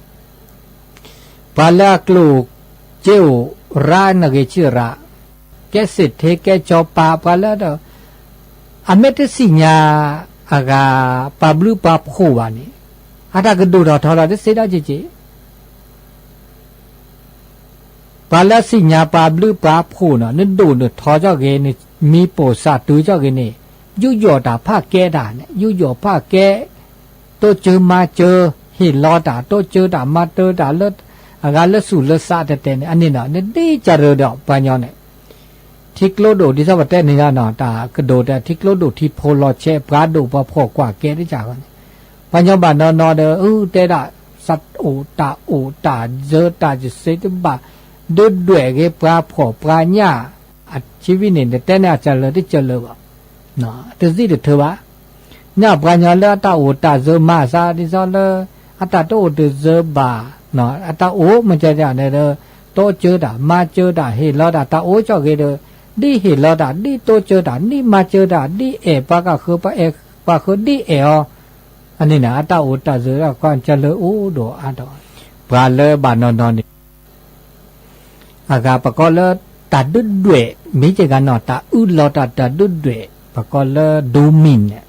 ပှၤလၢအကျိၣ်စ့အိၣ်ရၤ နဂ့ၤဆံးရၤ ကဲစ့ၣ်ထဲကဲစီၤပၤ ပှၤလၢဒီး အမ့ၢ်တသ့ၣ်ညါ အဂၤပှၤဘျုးပှၤဖှိၣ်ဘၣ်န့ၣ် အတၢ်ကဒိၣ်ထီၣ်ထီထီၣ်တသ့ဒီးက့ၤက့ၤ ပှၤလၢသ့ၣ်ညါပှၤဘျုးပှၤဖှိၣ်န့ၣ် နဒိၣ်နထီကၠီၣ်ဂ့ၤ နမံၤပိာ်စၢ်တုၤကၠီၣ်ဂ့ၤန့ၣ် ယူးယီၣ်တၢ်ဖးကဲတၢ်န့ၣ် ယူးယီၣ်ဖးကဲ တိစၢၤမၤစၢၤ ဟ့ၣ်လီၤတၢ် တိစၢၤတၢ် မၤစၢၤတၢ်လၢ အဂၤလၢသူၣ်လၢသးတဲတဲန့ၣ် အန့ၣ်နီၤ နဒ်စၢ်ရၢဒီးပှၤညီန့ၣ် ထံကျိဒိၣ် ဒ်သိးပတဲန့ၣ်လီၤနီၤ တၢ်ကဒိၣ်တဲ ထံကျိဒိၣ်ထံဖိလီၤဆဲး ပှၤဒိၣ်ပှၤဖှီၣ်ကွၢ်ကဲတကၢ်ဃီန့ၣ် ပှၤညီဘၣ်နီၢ်နီၢ်ဒီး အတဲဒၣ် သးအိၣ်တၢ်အိၣ်တၢ်စၢၤ တၢ်ယစ့တဘၣ် ဒုးဒွဲၣ်ဂ့ၤပှၤဖှီၣ်ပှၤညၣ် အဆံဝံၤန့ၣ် နတဲန့ၣ်အစၢ်လၢတစၢ်လၢဘၣ် တသ့တထၢဘၣ် ညၣ်ပှၤညီလၢအတၢ်အိၣ်တၢ်စၢၤမၤသး ဒ်သိးလၢ အတၢ်တအိၣ်တစၢၤဘၣ် အတၢ်အိၣ်မ့ၢ်တဲဒၣ်န့ၣ်ဒီး တိစၢၤတၢ် မၤစၢၤတၢ် ဟ့ၣ်လီၤတၢ် တၢ်အိၣ်ကၠီၣ်ဂ့ၤဒီး ဒ်ဟ့ၣ်လီၤတၢ် ဒ်တိစၢၤတၢ် ဒ်မၤစၢၤတၢ် ဒ်အဲၣ်ပှၤကဃၢၤ ပှၤအဲၣ်ပှၤဃၢၤ ဒ်အဲၣ်အီၤ အန့ၣ်န့ၣ် အတၢ်အိၣ်တၢ်စၢၤ ကွၢ်စၢ်လၢအိၣ်ဒီးအါဒီး ပှၤလၢဘၣ်နီၢ်နီၢ်န့ၣ် အဂၤပကိးလၢ တၢ်ဒုးဒွဲၣ် မ့ၢ်ကဂၤနီၤ တၢ်အုးလီၤတၢ် တၢ်ဒုးဒွဲၣ် ပကိးလၢ ဒိမံၤန့ၣ်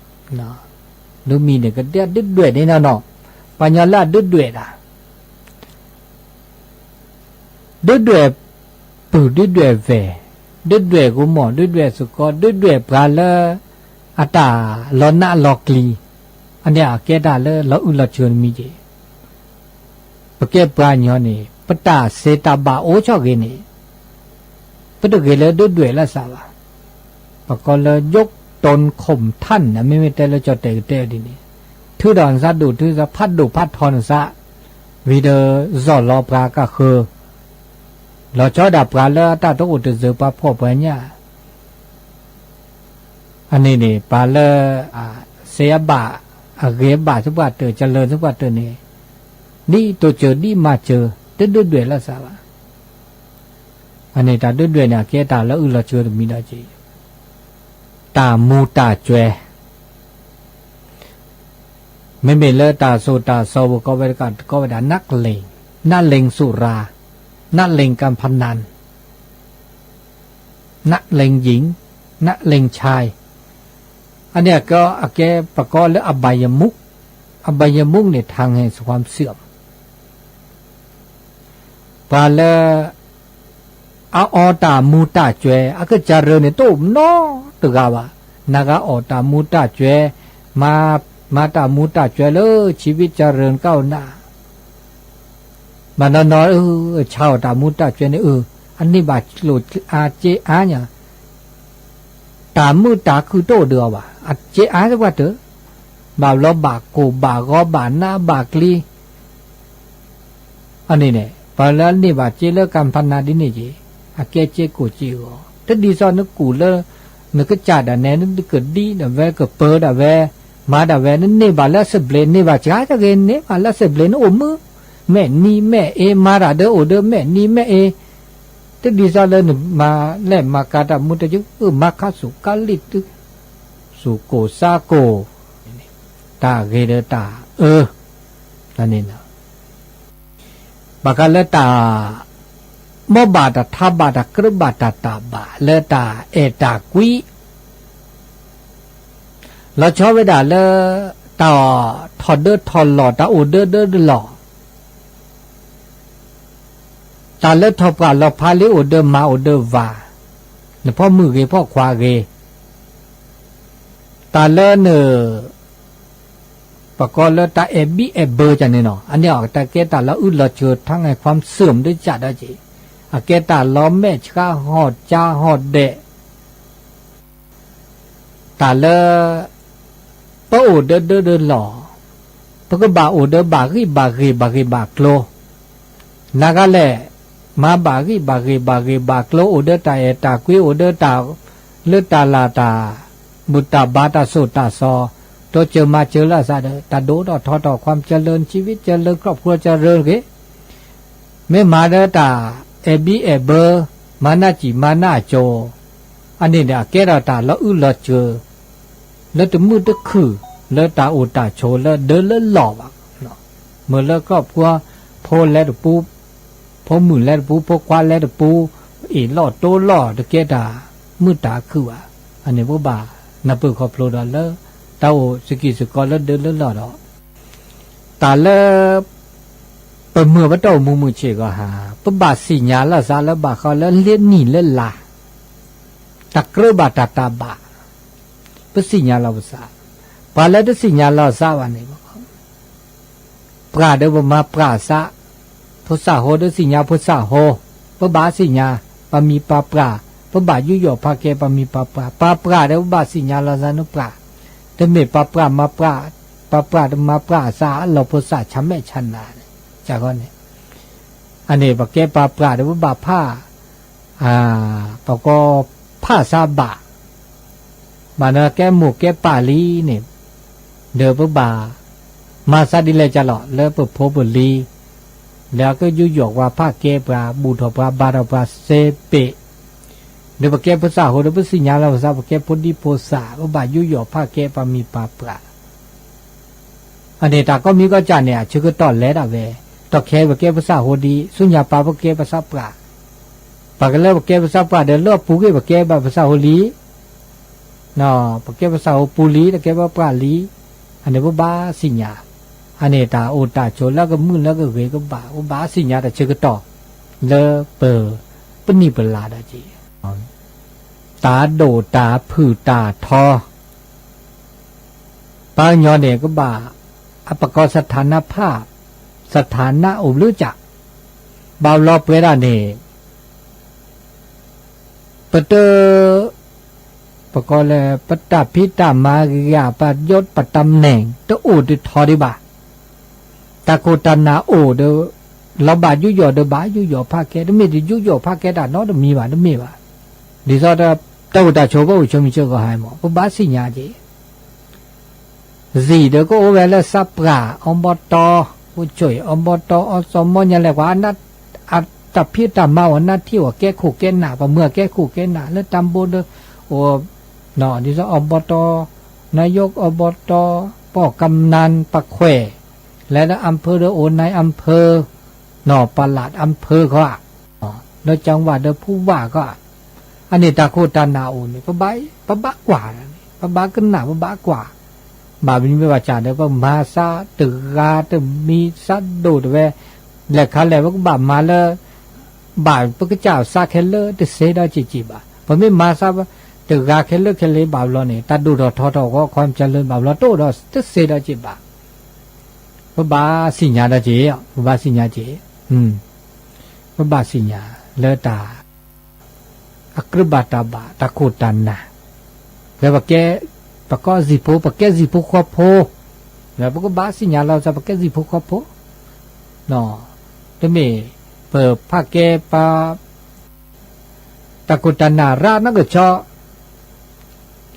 ဒိမံၤန့ၣ် ကဒုးဒွဲၣ်န့ၣ်နီၤနီၤ ပှၤညီလၢအဒုးဒွဲၣ်တၢ် ဒုးဒွဲၣ်ပုၢ် ဒုးဒွဲၣ်ဝဲၢ် ဒုးဒွဲၣ်ကမီၤ ဒုးဒွဲၣ်သကိး ဒုးဒွဲၣ်ပှၤလၢ အတၢ်လီၤနးလီၤကျံၤ အန့ၣ်အကဲတၢ်လၢလီၤအုၣ်လီၤဆၢတမံၤက့ၤ ပကဲပှၤညီန့ၣ် ပတၢ်စဲးတၢ်ဘၣ်အိၣ်ကၠီၣ်ဂ့ၤန့ၣ် ပတဂ့ၤလၢဒုးဒွဲၣ်လၢသးဘၣ်. ပကိးလၢ ယိးတိၢ်ခိၣ်ထၣ်န့ၣ် မ့မ့ၢ်တဲလၢကၠီၣ်တဲာ်ကတဲဒ်န့ၣ် ထုးဒီးနသးဒိၣ်ထုးသး ဖးဒိၣ်ဖးထီနသး ဝံၤဒီး စီၢ်လီၤပှၤကဃၢၤ လီၤဆီဒၣ်ပှၤလၢအတၢ်တအိၣ်တစၢၤ ပှၤဖှီၣ်ပှၤညၣ် အန့ၣ်န့ၣ် ပှၤလၢ စဲးအဘၣ် အဂ့ၤအဘၣ်သပှၢ်တၢၢ် ကလၢၤသပှၢ်တၢၢ်န့ၣ် ဒ်တိစၢၤဒ်မၤစၢၤ တဒုးဒွဲၣ်လၢသးဘၣ်. အန့ၣ်တၢ်ဒုးဒွဲၣ်န့ၣ် အကဲတၢ်လၢအုၣ်လီၤဆၢတမံၤဒီးက့ၤ တၢ်မူၤတၢ်ကွဲၤ မ့မ့ၢ်လၢတၢ်သိၣ်တၢ်သီပူၤကိးဝဲတကး ကိးဝဲဒၣ် นักเลง นักเลงสุรา นักเลงการพนัน นักเลงหญิง นักเลงชาย အန့ၣ်အကဲ အကဲပကိးလၢ อบายมุข อบายมุข န့ၣ် ทางแห่งความเสื่อม ပှၤလၢ အအီၣ်တၢ်မူၤတၢ်ကွဲၤ အကစၢ်ရၢန့ၣ် တအိၣ်နီတဂၤဘၣ်. နဂၤအီၣ်တၢ်မူၤတၢ်ကွဲၤ မၤ မၤတၢ်မူၤတၢ်ကွဲၤလၢ ชีวิต ကစၢ်ရၢနကအိၣ်နၤ ဘၣ်နီၢ်နီၢ် ဆါအီၣ်တၢ်မူၤတၢ်ကွဲၤန့ၣ် အန့ၢ်ဘၣ်ကျိၣ်အါစ့အါညါ တၢ်မုာ်တၢ်ခုၣ်တအိၣ်ဒီးအီၤဘၣ်. အစ့အါသပှၢ်တၢၢ် ဘၣ်ဘျီဘၣ်ကိၢ်ဘၣ်ဂီၤဘၣ်နးဘၣ်ကျံၤ အန့ၣ်န့ၣ် ပှၤလၢအန့ၢ်ဘၣ်စ့လၢ การพนัน ဒ်န့ၣ်က့ၤ အကဲစ့ကိၢ်စ့ဂီၤ တဒ်သိးနကူၣ်လၢ နကစၢ်ဒၣ်နဲ နကဒံဒၣ်ဝဲ ကပၢၤဒၣ်ဝဲ မၤဒၣ်ဝဲ နန့ၢ်ဘၣ်လၢစဘျ့ န့ၢ်ဘၣ်စှၤက့ၤ န့ၢ်ဘၣ်လၢစဘျ့ နအိၣ်မုာ် မဲာ်နံၤမဲာ်အ့ မၤတၢ်ဒၢအိၣ်ဒၢမဲာ်နံၤမဲာ်အ့ တဒ်သိးလၢနမၤလဲၣ်မၤကၤတၢ်မူတၢ်ကွဲၤ မၤခါဆူၣ်ကါလံၣ် ဆူၣ်ကိၢ်စါကိၢ် တၢ်ဂ့ၤဒီးတၢ်အၢ န့ၣ် ဘၣ်ဃးလၢတၢ် မ်ဘၣ်တၢ်ထါဘၣ်တၢ်ကြၢးဘၣ်တၢ်တၢ်ဘၣ်လၢတၢ်အဲၣ်တၢ်ကွံ လီၤဆီဝဲဒၣ်လၢ တၢ်ထီၣ်ဒၢထီၣ်လီၢ် တၢ်အိၣ်ဒၢဒၢလီၢ် တၢ်လၢထီၣ်ပှၢ်လီၤဖးလံ အိၣ်ဒၢမၤအိၣ်ဒၢဝၤ နဖီမုၣ်ဂ့ၤဖီခွါဂ့ၤ, တၢ်လၢန ပကိးလၢတၢ်အဲၣ်ဘံၣ်အဲၣ်ဘၢကန့ၣ်နီၤ, အန့ၣ်အကတၢၢ်ကဲတၢ်လၢအုၣ်လီၤစၢၤ ထါငဲၤခွါစၢၢ်မဒုးကးဒီးက့ၤ, အကဲတၢ်လီၤမဲာ်ဆှးဟီၣ်ကၠါဟီၣ်ဒဲး တၢ်လၢ ပအိၣ်ဒၢဒၢဒၢလီၢ်, ပကဘၣ်အိၣ်ဒၢဘၣ်ဂံၢ်ဘၣ်ဂ့ၤဘၣ်ဂ့ၤဘၣ်ကျိၤ, နၤဂၤလဲၣ်, မၤဘၣ်ဂံၢ်ဘၣ်ဂ့ၤဘၣ်ဂ့ၤဘၣ်ကျိၤ အိၣ်ဒၢတၢ်အဲၣ်တၢ်ကွံ အိၣ်ဒၢတၢ် လၢတၢ်လၢ်တၢ် ဘူၣ်တၢ်ဘါတၢ်စိၣ်တၢ်စီ, တိစၢၤမၤစၢၤလၢအသးဒီး တၢ်ဒိၣ်ထီၣ်ထီထီၣ် ความเจริญ ชีวิตเจริญ ครอบครัวเจริญဂ့ၤ မ့ၢ်မၤဒီးတၢ်အဲၣ်ဘံၣ်အဲၣ်ဘၢ, မၤနၢ်စံၣ်မၤနၢ်စိၤ, အန့ၣ်န့ၣ် အကဲထီၣ်တၢ်လီၤအုၣ်လီၤစၢၤ လၢတမုာ်တခုၣ် လၢတၢ်အိၣ်တၢ်ဆိးလၢဒၢလၢလီၢ်ဘၣ်, မ့ၢ်လၢ ครอบครัว ဖိလဲၤတပူၤ, ဖိမုၣ်လဲၤတပူၤ ဖိခွါလဲၤတပူၤ, အ့ၣ်လိာ်တိလိာ် တကဲတၢ်မုာ်တၢ်ခုၣ်ဘၣ်, အန့ၣ်ပဘၣ်နၢ်ပၢၢ်ခီဖျိဒီးလၢ တၢ်အိၣ်စကံးစကီးလၢဒၢလၢလီၢ်ဒီး တၢ်လၢ ပမုာ်ပတၢ်အိၣ်မူမုာ်ဆ့ၣ်ဂီၤဟါ, ပဘၣ်သ့ၣ်ညါလီၤသးလၢဘၣ်ဃးလၢလ့နံၣ်လၢလါ, တၢ်ကြၢးဘၣ်တၢ်တၢ်ဘၣ်, ပသ့ၣ်ညါလီၤပသး, ပှၤလၢတသ့ၣ်ညါလီၤသးဘၣ်န့ၣ် ပှၤဒီးပမၤပှၢ်သး, ဖိသၣ်ဟိဒီးသ့ၣ်ညါဖိသၣ်ဟိ, ပဘၣ်သ့ၣ်ညါ, ပမံၤပှၤပှၢ်, ပဘၣ်ယူးယီၣ်ဖးကဲပှၤမံၤပှၤပှၢ်, ပှၤပှၢ်ဒီးပဘၣ်သ့ၣ်ညါလီၤသးန့ၣ်ပှၢ်, တမ့ၢ်ပှၤပှၢ်မၤပှၢ်, ပှၤပှၢ်တမၤပှၢ်အသးအလီၢ်ဖိသၣ်ဆးမဲာ်ဆးနၤန့ၣ်, ကန့ၣ် အန့ၣ်ပကဲပှၤပှၢ်ဒီးပဘၣ်ဖး ပကဖးသးဘၣ်, ဘၣ်နကဲမိၢ်ကဲပၢ်လံန့ၣ်, ဒီးပဘၣ်မၤသးဒ်လဲၣ်ကလီၤ လၢပဖိပလံၤ, လၢအကယူးယီၣ်ပှၤဖးကဲပှၤ ဘူၣ်ထီၣ်ပှၤဘါထီၣ်ပှၤစ့ပ့ၤ, ဒီးပကဲဖိသၣ်ဟိဒီးပသ့ၣ်ညါလီၤပသး ပကဲဖိဒံဖိသၣ် ပဘၣ်ယူးယီၣ်ဖးကဲပှၤမံၤပှၤပှၢ် အန့ၣ်တၢ်ကိးမံၤကိးကၠၢ်န့ၣ် အဆၢကတီၢ်လဲၤဒၣ်ဝဲ, တီၢ်ခဲပကဲပသးဟိဒံး ဆူညါပၤပကဲပသးပှၢ်, ပှၤကလၢပကဲပသးပှၢ်ဒီး လၢအပူၤဂ့ၤပကဲဘၣ်ပသးဟိလံ, ပကဲပသးဟိပူၤလံတကဲပှၤပှၢ်လံ, အန့ၣ်ပဘၣ်သ့ၣ်ညါ, အန့ၣ်တၢ်အိၣ်တၢ်ဆိးလၢကမုာ်လၢကဂ့ၤကဘၣ် ပဘၣ်သ့ၣ်ညါတၢ်ဆၢကတီၢ်, လၢပ ပနံၣ်ပလါဒီးက့ၤ တၢ်ဒိၣ်တၢ်ဖုၣ်တၢ်ထီ, ပှၤကညီန့ၣ်ကဘၣ် အပကိး สถานะภาพ สถานะအိၣ်ဘျုးကၢ်, ဘၣ်ဘျီပှဲၤဒၣ်န့ၣ် ပတ ပကိးလၢ ပတၢ်ဖံးတၢ်မၤဂ့ၤ ပယီၣ်ပတၢ်မဲာ် တအိၣ်တထီဒံးဘၣ်, တၢ်ခိၣ်တၢ်နၢ်အိၣ်ဒီး လီၤဘၣ်ယူးယီၣ်ဒီးဘၣ်ယူးယီၣ်ဖးကဲ တမ့ၢ်တယူးယီၣ်ဖးကဲတၢ်နီတမံၤဘၣ် တမ့ၢ်ဘၣ်, ဒ်သိး တၢ်အိၣ်တၢ်ဆိးပအိၣ်ဆိးမုၢ်ဆ့ၣ်ဂီၤဟါမး ပဘၣ်သ့ၣ်ညါက့ၤ သံၣ်ဒီးကအိၣ်ဝဲလၢသးပှၢ် အီဘီတီ, အိၣ်ဆိၣ်အီဘီတီ အီစီၤမီညါလဲၣ် ပှၤ တၢ်ဖံးတၢ်မၤအီၤ နၢ်ထံအီၤ ကဲခိၣ်ကဲနၢ် ပှၤမုၢ်အကဲခိၣ်ကဲနၢ် လၢတၢ်ဘိဒီး အိၣ် ဒ်သိးအီဘီတီ, နါယိၣ်အီဘီတီ, ပှၤကမျၢၢ်ပှၤခွဲး, လဲၤလၢအမ်ဖၢဒီးအိၣ်နၤအမ်ဖၢ နီၢ်ပလးအမ်ဖၢခီဧါ, လၢကၠၢင်းဝၣ်ဒီးဖူဝၣ်ခီဧါ, အန့ၣ်တၢ်ခိၣ်တၢ်နၢ်အိၣ်န့ၣ် ပဘၣ်ကွၢ်, ပဘၣ်ကနၣ် ပဘၣ်ကွၢ်, ဘၣ်မနုၤမ့ၢ်ဘၣ်ဆၣ်ဒီး ပမၤသးတဂၤတမံၤသးဒိၣ်တဝဲ, လဲၤခါလဲၣ် ပကဘၣ်မၤလၢ ဘၣ်ပကစၢ်သးခဲလၢာ်တသ့ဒီးက့ၤက့ၤဘၣ်, ပမ့ၢ်မၤသးတဂၤခဲလၢာ်ခဲလၢာ်ဘၣ်ဘျီန့ၣ် တၢ်ဒိၣ်ထီၣ်ထီထီၣ်ဂီၢ် ความเจริญ ဘၣ်ဘျီတအိၣ်ဒီးတသ့ဒီးက့ၤဘၣ် ပဘၣ်သ့ၣ်ညါဒီးက့ၤ, ပဘၣ်သ့ၣ်ညါက့ၤ, ပဘၣ်သ့ၣ်ညါလၢတၢ် အကြၢးဘၣ်တၢ်ဘၣ် တၢ်ခိၣ်တၢ်နၢ်, လၢပကဲ, ပကီၢ်စံၣ်ဖိ ပကဲစံၣ်ဖိဃီဖိ, လၢပကဘၣ်သ့ၣ်ညါလီၤသး ပကဲစံၣ်ဖိဃီဖိ, တမ့ၢ်ပဖးကဲပှၤ တၢ်ခိၣ်တၢ်နၢ်ရၣ်နီၢ်ကဆီ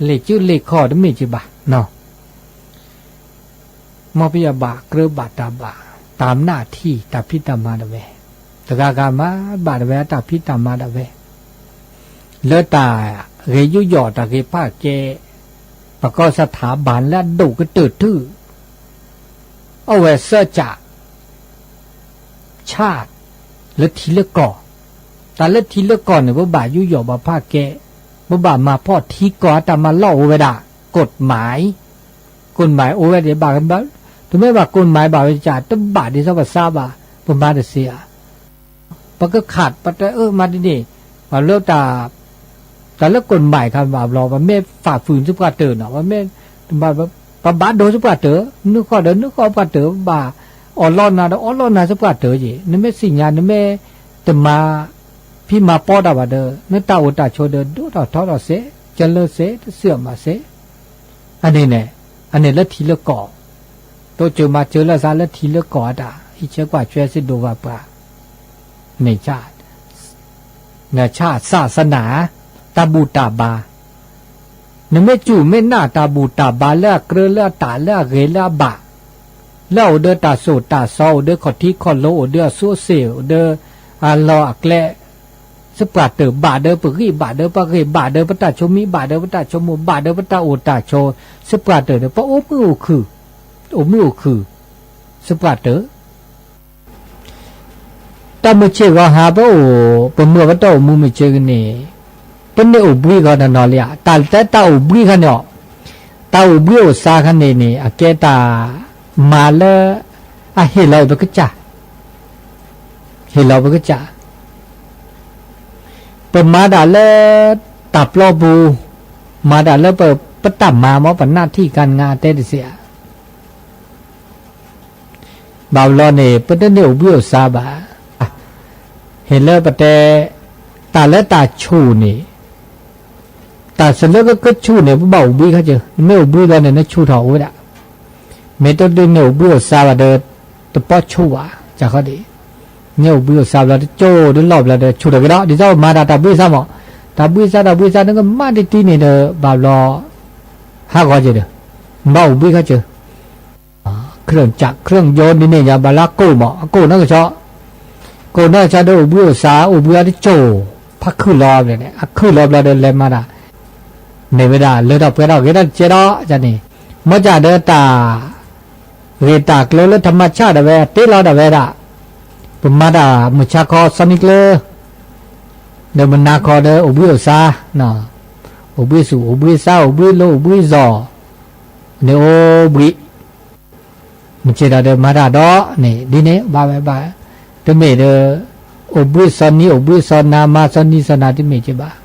လ့ၣ်စုလ့ၣ်ခီၣ်တမ့ၢ်က့ၤဘၣ်, မ်ပယီၤဘၣ်ကြၢးဘၣ်တၢ်ဘၣ်, တၢ်နၢ်ထံၣ် တၢ်ဖံးတၢ်မၤဒၣ်ဝဲ, တဂၤဂၤမၤဘၣ်ဒၣ်ဝဲ တၢ်ဖံးတၢ်မၤဒၣ်ဝဲ, လၢတၢ်ဂ့ၤယူးယီၣ်တၢ်ဂ့ၤဖးကဲ, ပကီၢ်စထၢဘၣ်လၢအဒိၣ်ကတၢၢ်ထူၣ်, အဝဲစၢကၠး ဆၣ် လၢထံလၢကီၢ်, တၢ်လၢထံလၢကီၢ်န့ၣ် ပဘၣ်ယူးယီၣ်ဘၣ်ဖးကဲ, ပဘၣ်မၤဖှီၣ်ထံကီၢ်အတၢ်မၤလီၢ်အိၣ်ဝဲဒၣ်, กฎหมาย, กฎหมายအိၣ်ဝဲဒၣ်ဘၣ်, တမ့ၢ်ဘၣ် กฎหมาย ဘၣ်ဝဲကၠၢ် တဘၣ်ဒ်သိးပသးဘၣ်, ပမၤတသ့ဧါ, ပကခးပတအၢမၤဒ်န့ၣ်, ပှၤလၢတၢ် တၢ်လၢကိၣ်မၣ်ခါဘၣ်ဘျီ ပမ့ၢ်ဖးဖုၣ်န့ၢ်ပှၤတၢၢ်နီၤ, ပမ့ၢ် ပဘၣ်ဒိစ့ၢ်ပှၤတၢၢ်, နုာ်ဃီဒီးနုာ်ဃီပှၤတၢၢ်, ပဘၣ်အီၣ်လီၢ်နၤဒီးအီၣ်လီၢ်နၤစ့ၢ်ပှၤတၢၢ်က့ၤ, နမ့ၢ်သ့ၣ်ညါ နမ့ၢ်တမၤဖံးမၤပီတၢ်ဘၣ်ဒီး နတၢ်အိၣ်တၢ်ဆိးဒီး ဒိၣ်ထီၣ်ထီထီၣ်စဲး, ကလၢစဲး, တစံၣ်အီၤမးစဲး, အန့ၣ်န့ၣ်, အန့ၣ်လၢထံလၢကီၢ်, တိစၢၤမၤစၢၤလိာ်သးလၢထံလၢကီၢ်အတၢ် အံးဆၢကွၢ်ဆၢစ့ၢ်ဒိၣ်ဘၣ်ပှၤ, မ့ၢ် ဆၣ် ဆၣ်စနၢ်, တၢ်ဘူၣ်တၢ်ဘါ, နမ့ၢ်စူၢ်မ့ၢ်နာ်တၢ်ဘူၣ်တၢ်ဘါလၢအကြၢးလၢအတၢ်လၢအဂ့ၤလၢအဘၣ်, လၢအအိၣ်ဒီးတၢ်စိၣ်တၢ်စီ အိၣ်ဒီးခီၣ်ထံးခီၣ်လိ အိၣ်ဒီးအစိအစ့ၣ် အိၣ်ဒီးအလီၢ်အကျဲ, စ့ၢ်ပှၤတၢၢ်ဘၣ်ဒီးပဂံၢ်ဘၣ်ဒီးပဂ့ၢ်ဘၣ်ဒီးပတၢ်ဆိမိၣ်ဘၣ်ဒီးပတၢ်ဆိကမိၣ်ဘၣ်ဒီးပတၢ်အိၣ်တၢ်ဆိး, စ့ၢ်ပှၤတၢၢ်ဒီး ပအိၣ်မုာ်အိၣ်ခုၣ်, အိၣ်မုာ်အိၣ်ခုၣ်, စ့ၢ်ပှၤတၢၢ် တၢ်မုၢ်ဆ့ၣ်ဂီၤဟါပအိၣ် ပမုာ်ပတၢ်အိၣ်မူမုၢ်ဆ့ၣ်ဂ့ၤန့ၣ်, ပန့ၢ်အိၣ်ဘှံးဂီၤနီၢ်နီၢ်လံဧါ, တၢ်တဲတၢ်အိၣ်ဘှံးခါန့ၣ်အီၤ, တၢ်အိၣ်ဘှံးအိၣ်စါခါန့ၣ်န့ၣ် အကဲတၢ်မၤလၢ အဟ့ၣ်လီၤအံၤပကစၢ်, ဟ့ၣ်လီၤပကစၢ်, ပမၤတၢ်လၢ တၢ်ပျီပူၤ, မၤတၢ်လၢပ ပတၢ်မၤမ့ၢ် ပနၢ်ထံၣ်ကါနါအတဲတစ့ၢ်ဧါ ဘၣ်ဘျီန့ၣ် ပတန့ၢ်အိၣ်ဘှံးအိၣ်စါဘၣ်. ဟ့ၣ်လၢပတဲ တၢ်လၢတၢ်ဆူၣ်န့ၣ်, တၢ်စလၢကကဆူၣ်န့ၣ် ပဘၣ်အိၣ်ဘှံးခီကၢၤ, နမ့ၢ်အိၣ်ဘှံးဘျီန့ၣ် နဆူၣ်ထီၣ်အိၣ်ဝဲဒၣ်. မ့ၢ်တဒုန့ၣ်အိၣ်ဘှံးအိၣ်စါဘၣ်ဒီး တပီဆူၣ်ဘၣ်, ကၢ်ဃီဒံး, မ့ၢ်အိၣ်ဘှံးအိၣ်စါဘျီတကၠိဒုလီၢ်ဘျီဒီး ဆူၣ်ထီၣ်က့ၤဒီး ဒ်သိးပမၤတၢ်တၢ်ဘှံးစါမ့ၢ်, တၢ်ဘှံးစါတၢ်ဘှံးစါ နကမၤတံၢ်တံၢ်န့ၣ်ဒီး ဘၣ်ဘျီ ဟးဂီၤကၢၤဒီး နဘၣ်အိၣ်ဘှံးခီကၢၤ เครื่องจักร เครื่องยนต์ ဒ်န့ၣ်ယါ ဘၣ်လၢအကိၣ်မ့ၢ် အကိၣ်နီၢ်ကဆီ, ကိၣ်နီၢ်ကဆီဒီးအိၣ်ဘှံးအိၣ်စါ အိၣ်ဘှံးအီၤတကၠိ, ဖးခုၣ်လီၤန့ၣ် အခုၣ်လီၤဘျီဒီးလဲၤမၤတၢ်, မ့ၢ်ဝဲဒၣ်လၢထီၣ်ပှဲၤထီၣ်ဂ့ၤထီၣ်တကဲဒီးန့ၣ်, မ့ၢ်ကၢ်ဒီးတၢ် ဂ့ၢ်တၢ်ကျိၤလၢထမၤဆၣ်ဒၣ်ဝဲ တ့လီၤဒၣ်ဝဲဒၣ်, ပမၤတၢ်မုၢ်ဆါခီစီနံၤကျၢၤ ဒီးမုၢ်နၤခီဒီးအိၣ်ဘှံးအိၣ်စါ, အိၣ်ဘှံးဆူၣ် အိၣ်ဘှံးစါ အိၣ်ဘှံးလိ အိၣ်ဘှံးစီၤ, န့ၣ်အိၣ်ဘှံး, မုၢ်ဆ့ၣ်ထီၣ်ဒီးမၤတၢ်ဒီးန့ၣ် ဒ်န့ၣ်ဘၣ်ဝဲဘၣ်, တမ့ၢ်ဒီး အိၣ်ဘှံးစီနံၤ အိၣ်ဘှံးစီနၤ မၤစီနံၤစီနၤ တမ့ၢ်က့ၤဘၣ်.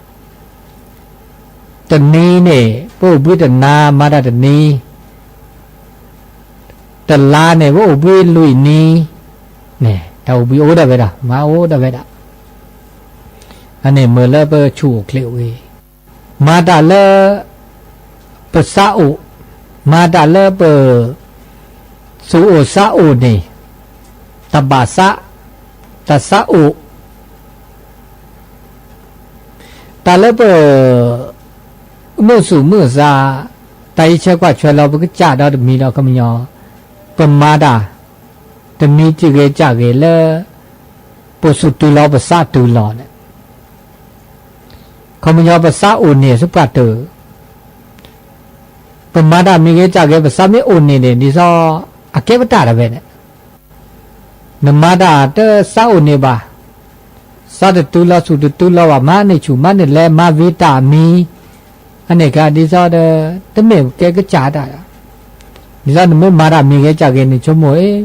တနံၤန့ၣ် ပအိၣ်ဘှံးတနၤ မၤတၢ်တနံၤ, တလါန့ၣ် ပအိၣ်ဘှံးလွံၢ်နံၤ, န့ၣ် တၢ်အိၣ်ဘှံးအိၣ်ဒၣ်ဝဲဒၣ် မၤအိၣ်ဒၣ်ဝဲဒၣ်, အန့ၣ်မ့ၢ်လၢပဆူၣ်အိၣ်ချ့အိၣ်ဂ့ၤ, မၤတၢ်လၢ ပစါအိၣ်, မၤတၢ်လၢပ သူၣ်အိၣ်စါအိၣ်န့ၣ်, တၢ်ဘၣ်စး, တၢ်စါအိၣ် တၢ်လၢပ မုာ်သူၣ်မုာ်သး, တၢ်အံးဆၢကွၢ်ဆၢလီၤပကစၢ်ဒီးတမံၤဒီးခီပညီ, ပမၤတၢ် တမံၤတဂ့ၤကၢ်ဂ့ၤလၢ ပသူၣ်တုၤလီၤပစါတုၤလီၤန့ၣ်, ခီပညီပစါအိၣ်န့ၣ်စ့ၢ်ပှၤတၢၢ်, ပမၤတၢ်မံၤဂ့ၤကၢ်ဂ့ၤ ပစါမ့ၢ်အိၣ်န့ၣ်န့ၣ် ဒ်သိး အကဲပတၢ်ဒၣ်ဝဲန့ၣ် နမၤတၢ်တစါအိၣ်န့ၣ်ဘၣ်, စါတတုၤလီၤ ဆူၣ်တတုၤလီၤဘၣ် မၤန့ၢ်ဆူၣ် မၤန့ၢ်လဲၤ မၤဝံၤတၢ်မံၤ, အန့ၣ်ကဒ်သိးဒီး တမ့ၢ်ကဲကစၢ်တၢ်, ဒ်သိးနမ့ၢ်မၤတၢ်မံၤဂ့ၤကၢ်ဂ့ၤန့ၣ် ဆိကမိၣ်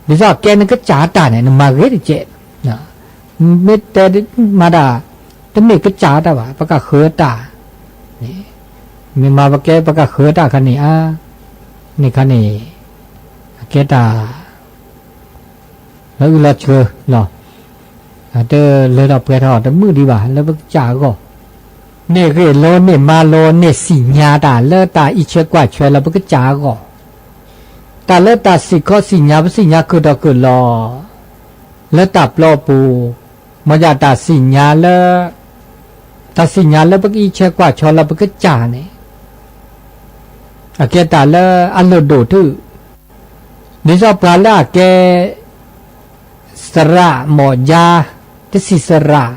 အံၤ, ဒ်သိးကဲနကစၢ်တၢ်န့ၣ် နမၤဂ့ၤတကဲး, မ့ၢ်တဲမၤတၢ် တမ့ၢ်ကစၢ်တၢ်ဘၣ် ပကဃၢၤတၢ်န့ၣ်, မ့ၢ်မၤပကဲပကဃၢၤတၢ်ခါန့ၣ်ဧါ, န့ၣ်ခါန့ၣ် အကဲတၢ် လီၤအုၣ်လီၤဆှၢလီၤ, တလၢထီၣ်ပှဲၤထီၣ်တမုာ်ဒံးဘၣ်လၢပကစၢ်အဂီၢ်, န့ၣ်ဂ့ၢ်လိန့ၣ်မၤလိန့ၣ်သ့ၣ်ညါတၢ်လၢတၢ်အံးဆၢကွၢ်ဆၢလီၤပကစၢ်အဂီၢ်, တၢ်လၢတၢ်စံၣ်ခီစံၣ်ညါ ပသ့ၣ်ညါကၢၢ်ထီၣ်ကၢၢ်လီၤ လၢတၢ်ပျီပူၤ, မ့ၢ်ဒၣ်တၢ်သ့ၣ်ညါလၢ တၢ်သ့ၣ်ညါလၢပကအံးဆၢကွၢ်ဆၢလီၤပကစၢ်န့ၣ် အကဲတၢ်လၢအလိၣ်ဒိၣ်တုၤ, ဒ်သိးပှၤလၢအကဲ သရၣ်မ့ၢ်ယါ, တဆံးသရၣ်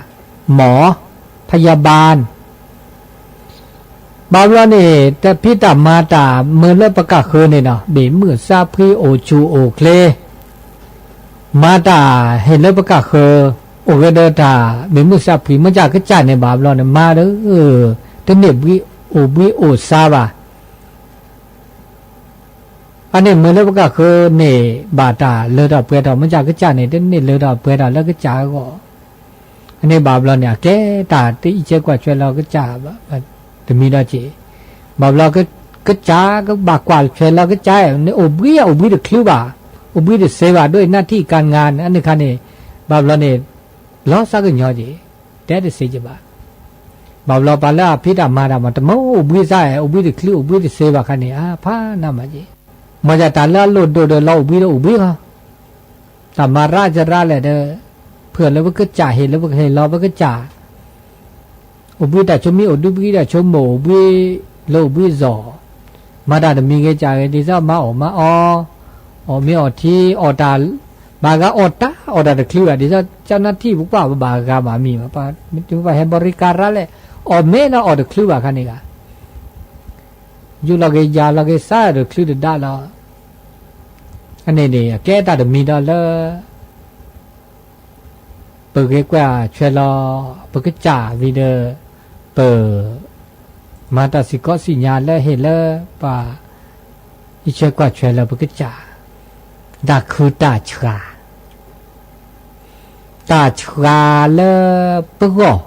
မ့ၢ် พยาบาล ဘၣ်ဘျီန့ၣ် တၢ်ဖံးတၢ်မၤတၢ်မၤလၢပကဃၢၤန့ၣ်ဒီး ဘ့ၣ်မုၢ်သးဖှံအိၣ်ဆူၣ်အိၣ်ချ့, မၤတၢ်ဟ့ၣ်လၢပကဃၢၤ, အိၣ်ဂ့ၤဒီးတၢ်ဘ့ၣ်မုၢ်သးဖှံ မ့ၢ်ကစၢ်န့ၣ်ဘၣ်ဘျီန့ၣ် မၤဒီး တန့ၢ်ဘှံးအိၣ်ဘှံးအိၣ်စါဘၣ် အန့ၣ်မ့ၢ်လၢပကဃၢၤန့ၣ် ဘၣ်တၢ်လၢထီၣ်ပှဲၤထီၣ် မ့ၢ်ကစၢ်န့ၣ် တန့ၢ်လၢထီၣ်ပှဲၤထီၣ်လၢကစၢ်အဂီၢ်, အန့ၣ်ဘၣ်ဘျီန့ၣ် အကဲတၢ်တအံးဆဲးကွၢ်ဆဲးလီၤကစၢ် တမံၤဒီးက့ၤ, ဘၣ်ဘျီ ကစၢ်ကဘၣ်ကွၢ်ဆဲးလီၤကစၢ် န့ၣ်အိၣ်ဘှံးအိၣ်ဘှံးတချုးဘၣ်, အိၣ်ဘှံးတစ့ဘၣ် ဒိၣ်အံၤနၢ်ထံၣ်ကၤငါန့ၣ် အန့ၣ်ခါန့ၣ်, ဘၣ်ဘျီန့ၣ် လီၤစၢ်ကညီက့ၤ, တဲတစ့က့ၤဘၣ်. ဘၣ်ဘျီပှၤလၢအဖံးတၢ်မၤတၢ်မး တမ့ၢ်အိၣ်ဘှံးစၢ် အိၣ်ဘှံးတချုးအိၣ်ဘှံးတစ့ဘၣ်ခါန့ၣ် အါဖးနးမးက့ၤ, မ်ယတၢ်လၢအလိၣ်ဒိၣ်ဒီးလီၤအိၣ်ဘှံးဒီးအိၣ်ဘှံးလီၤ တၢ်မၤရၣ်စရၣ်လဲၣ်ဒီး, ဖုၣ်လၢပကစၢ်ဟ့ၣ်လၢပကဟ့ၣ်လီၤပကစၢ်, အိၣ်ဘှံးတၢ်ဆိမံ အိၣ်ဒူပကံတၢ်ဆိမိၣ် အိၣ်ဘှံးလၢအိၣ်ဘှံးအစီၣ်, မၤတၢ်တမံၤဂ့ၤကၢ်ဂ့ၤ ဒ်သိးမၤအီၣ်မၤအီ, အီၣ်မ့ၤအီၣ်ထံ အီၣ်တၢ်, ဘၣ်ဂၤအီၣ်တၢ်အီၣ်တၢ်တချုးဘၣ် ဒ်သိးကၠီနၢ်ထံၣ်ပကွၢ်ပဘၣ်ဂၤဘၣ်မံၤဘၣ်, ပှၤဟဲဘီရံကၤရၣ်လဲၣ်, အီၣ်မ့ၤလၢအီၣ်တချုးဘၣ်ခါန့ၣ်ဂၤ ယူၢ်လီၤက့ၤယၤလီၤက့ၤစၢ်တချုးတဒါလီၤ. အန့ၣ်န့ၣ် အကဲတၢ်တမံၤဒီးလၢ ပဂ့ၤကွၢ်ထွဲလီၤ ပကစၢ်ဝံၤဒီး ပ မၤတၢ်စံၣ်ကီးစံၣ်ညါလၢဟ့ၣ်လၢပှၤ အံးထွဲကွၢ်ထွဲလၢပကစၢ်, တၢ်ခုတၢ်ဆှါ, တၢ်ဆှါလၢပဂီၢ်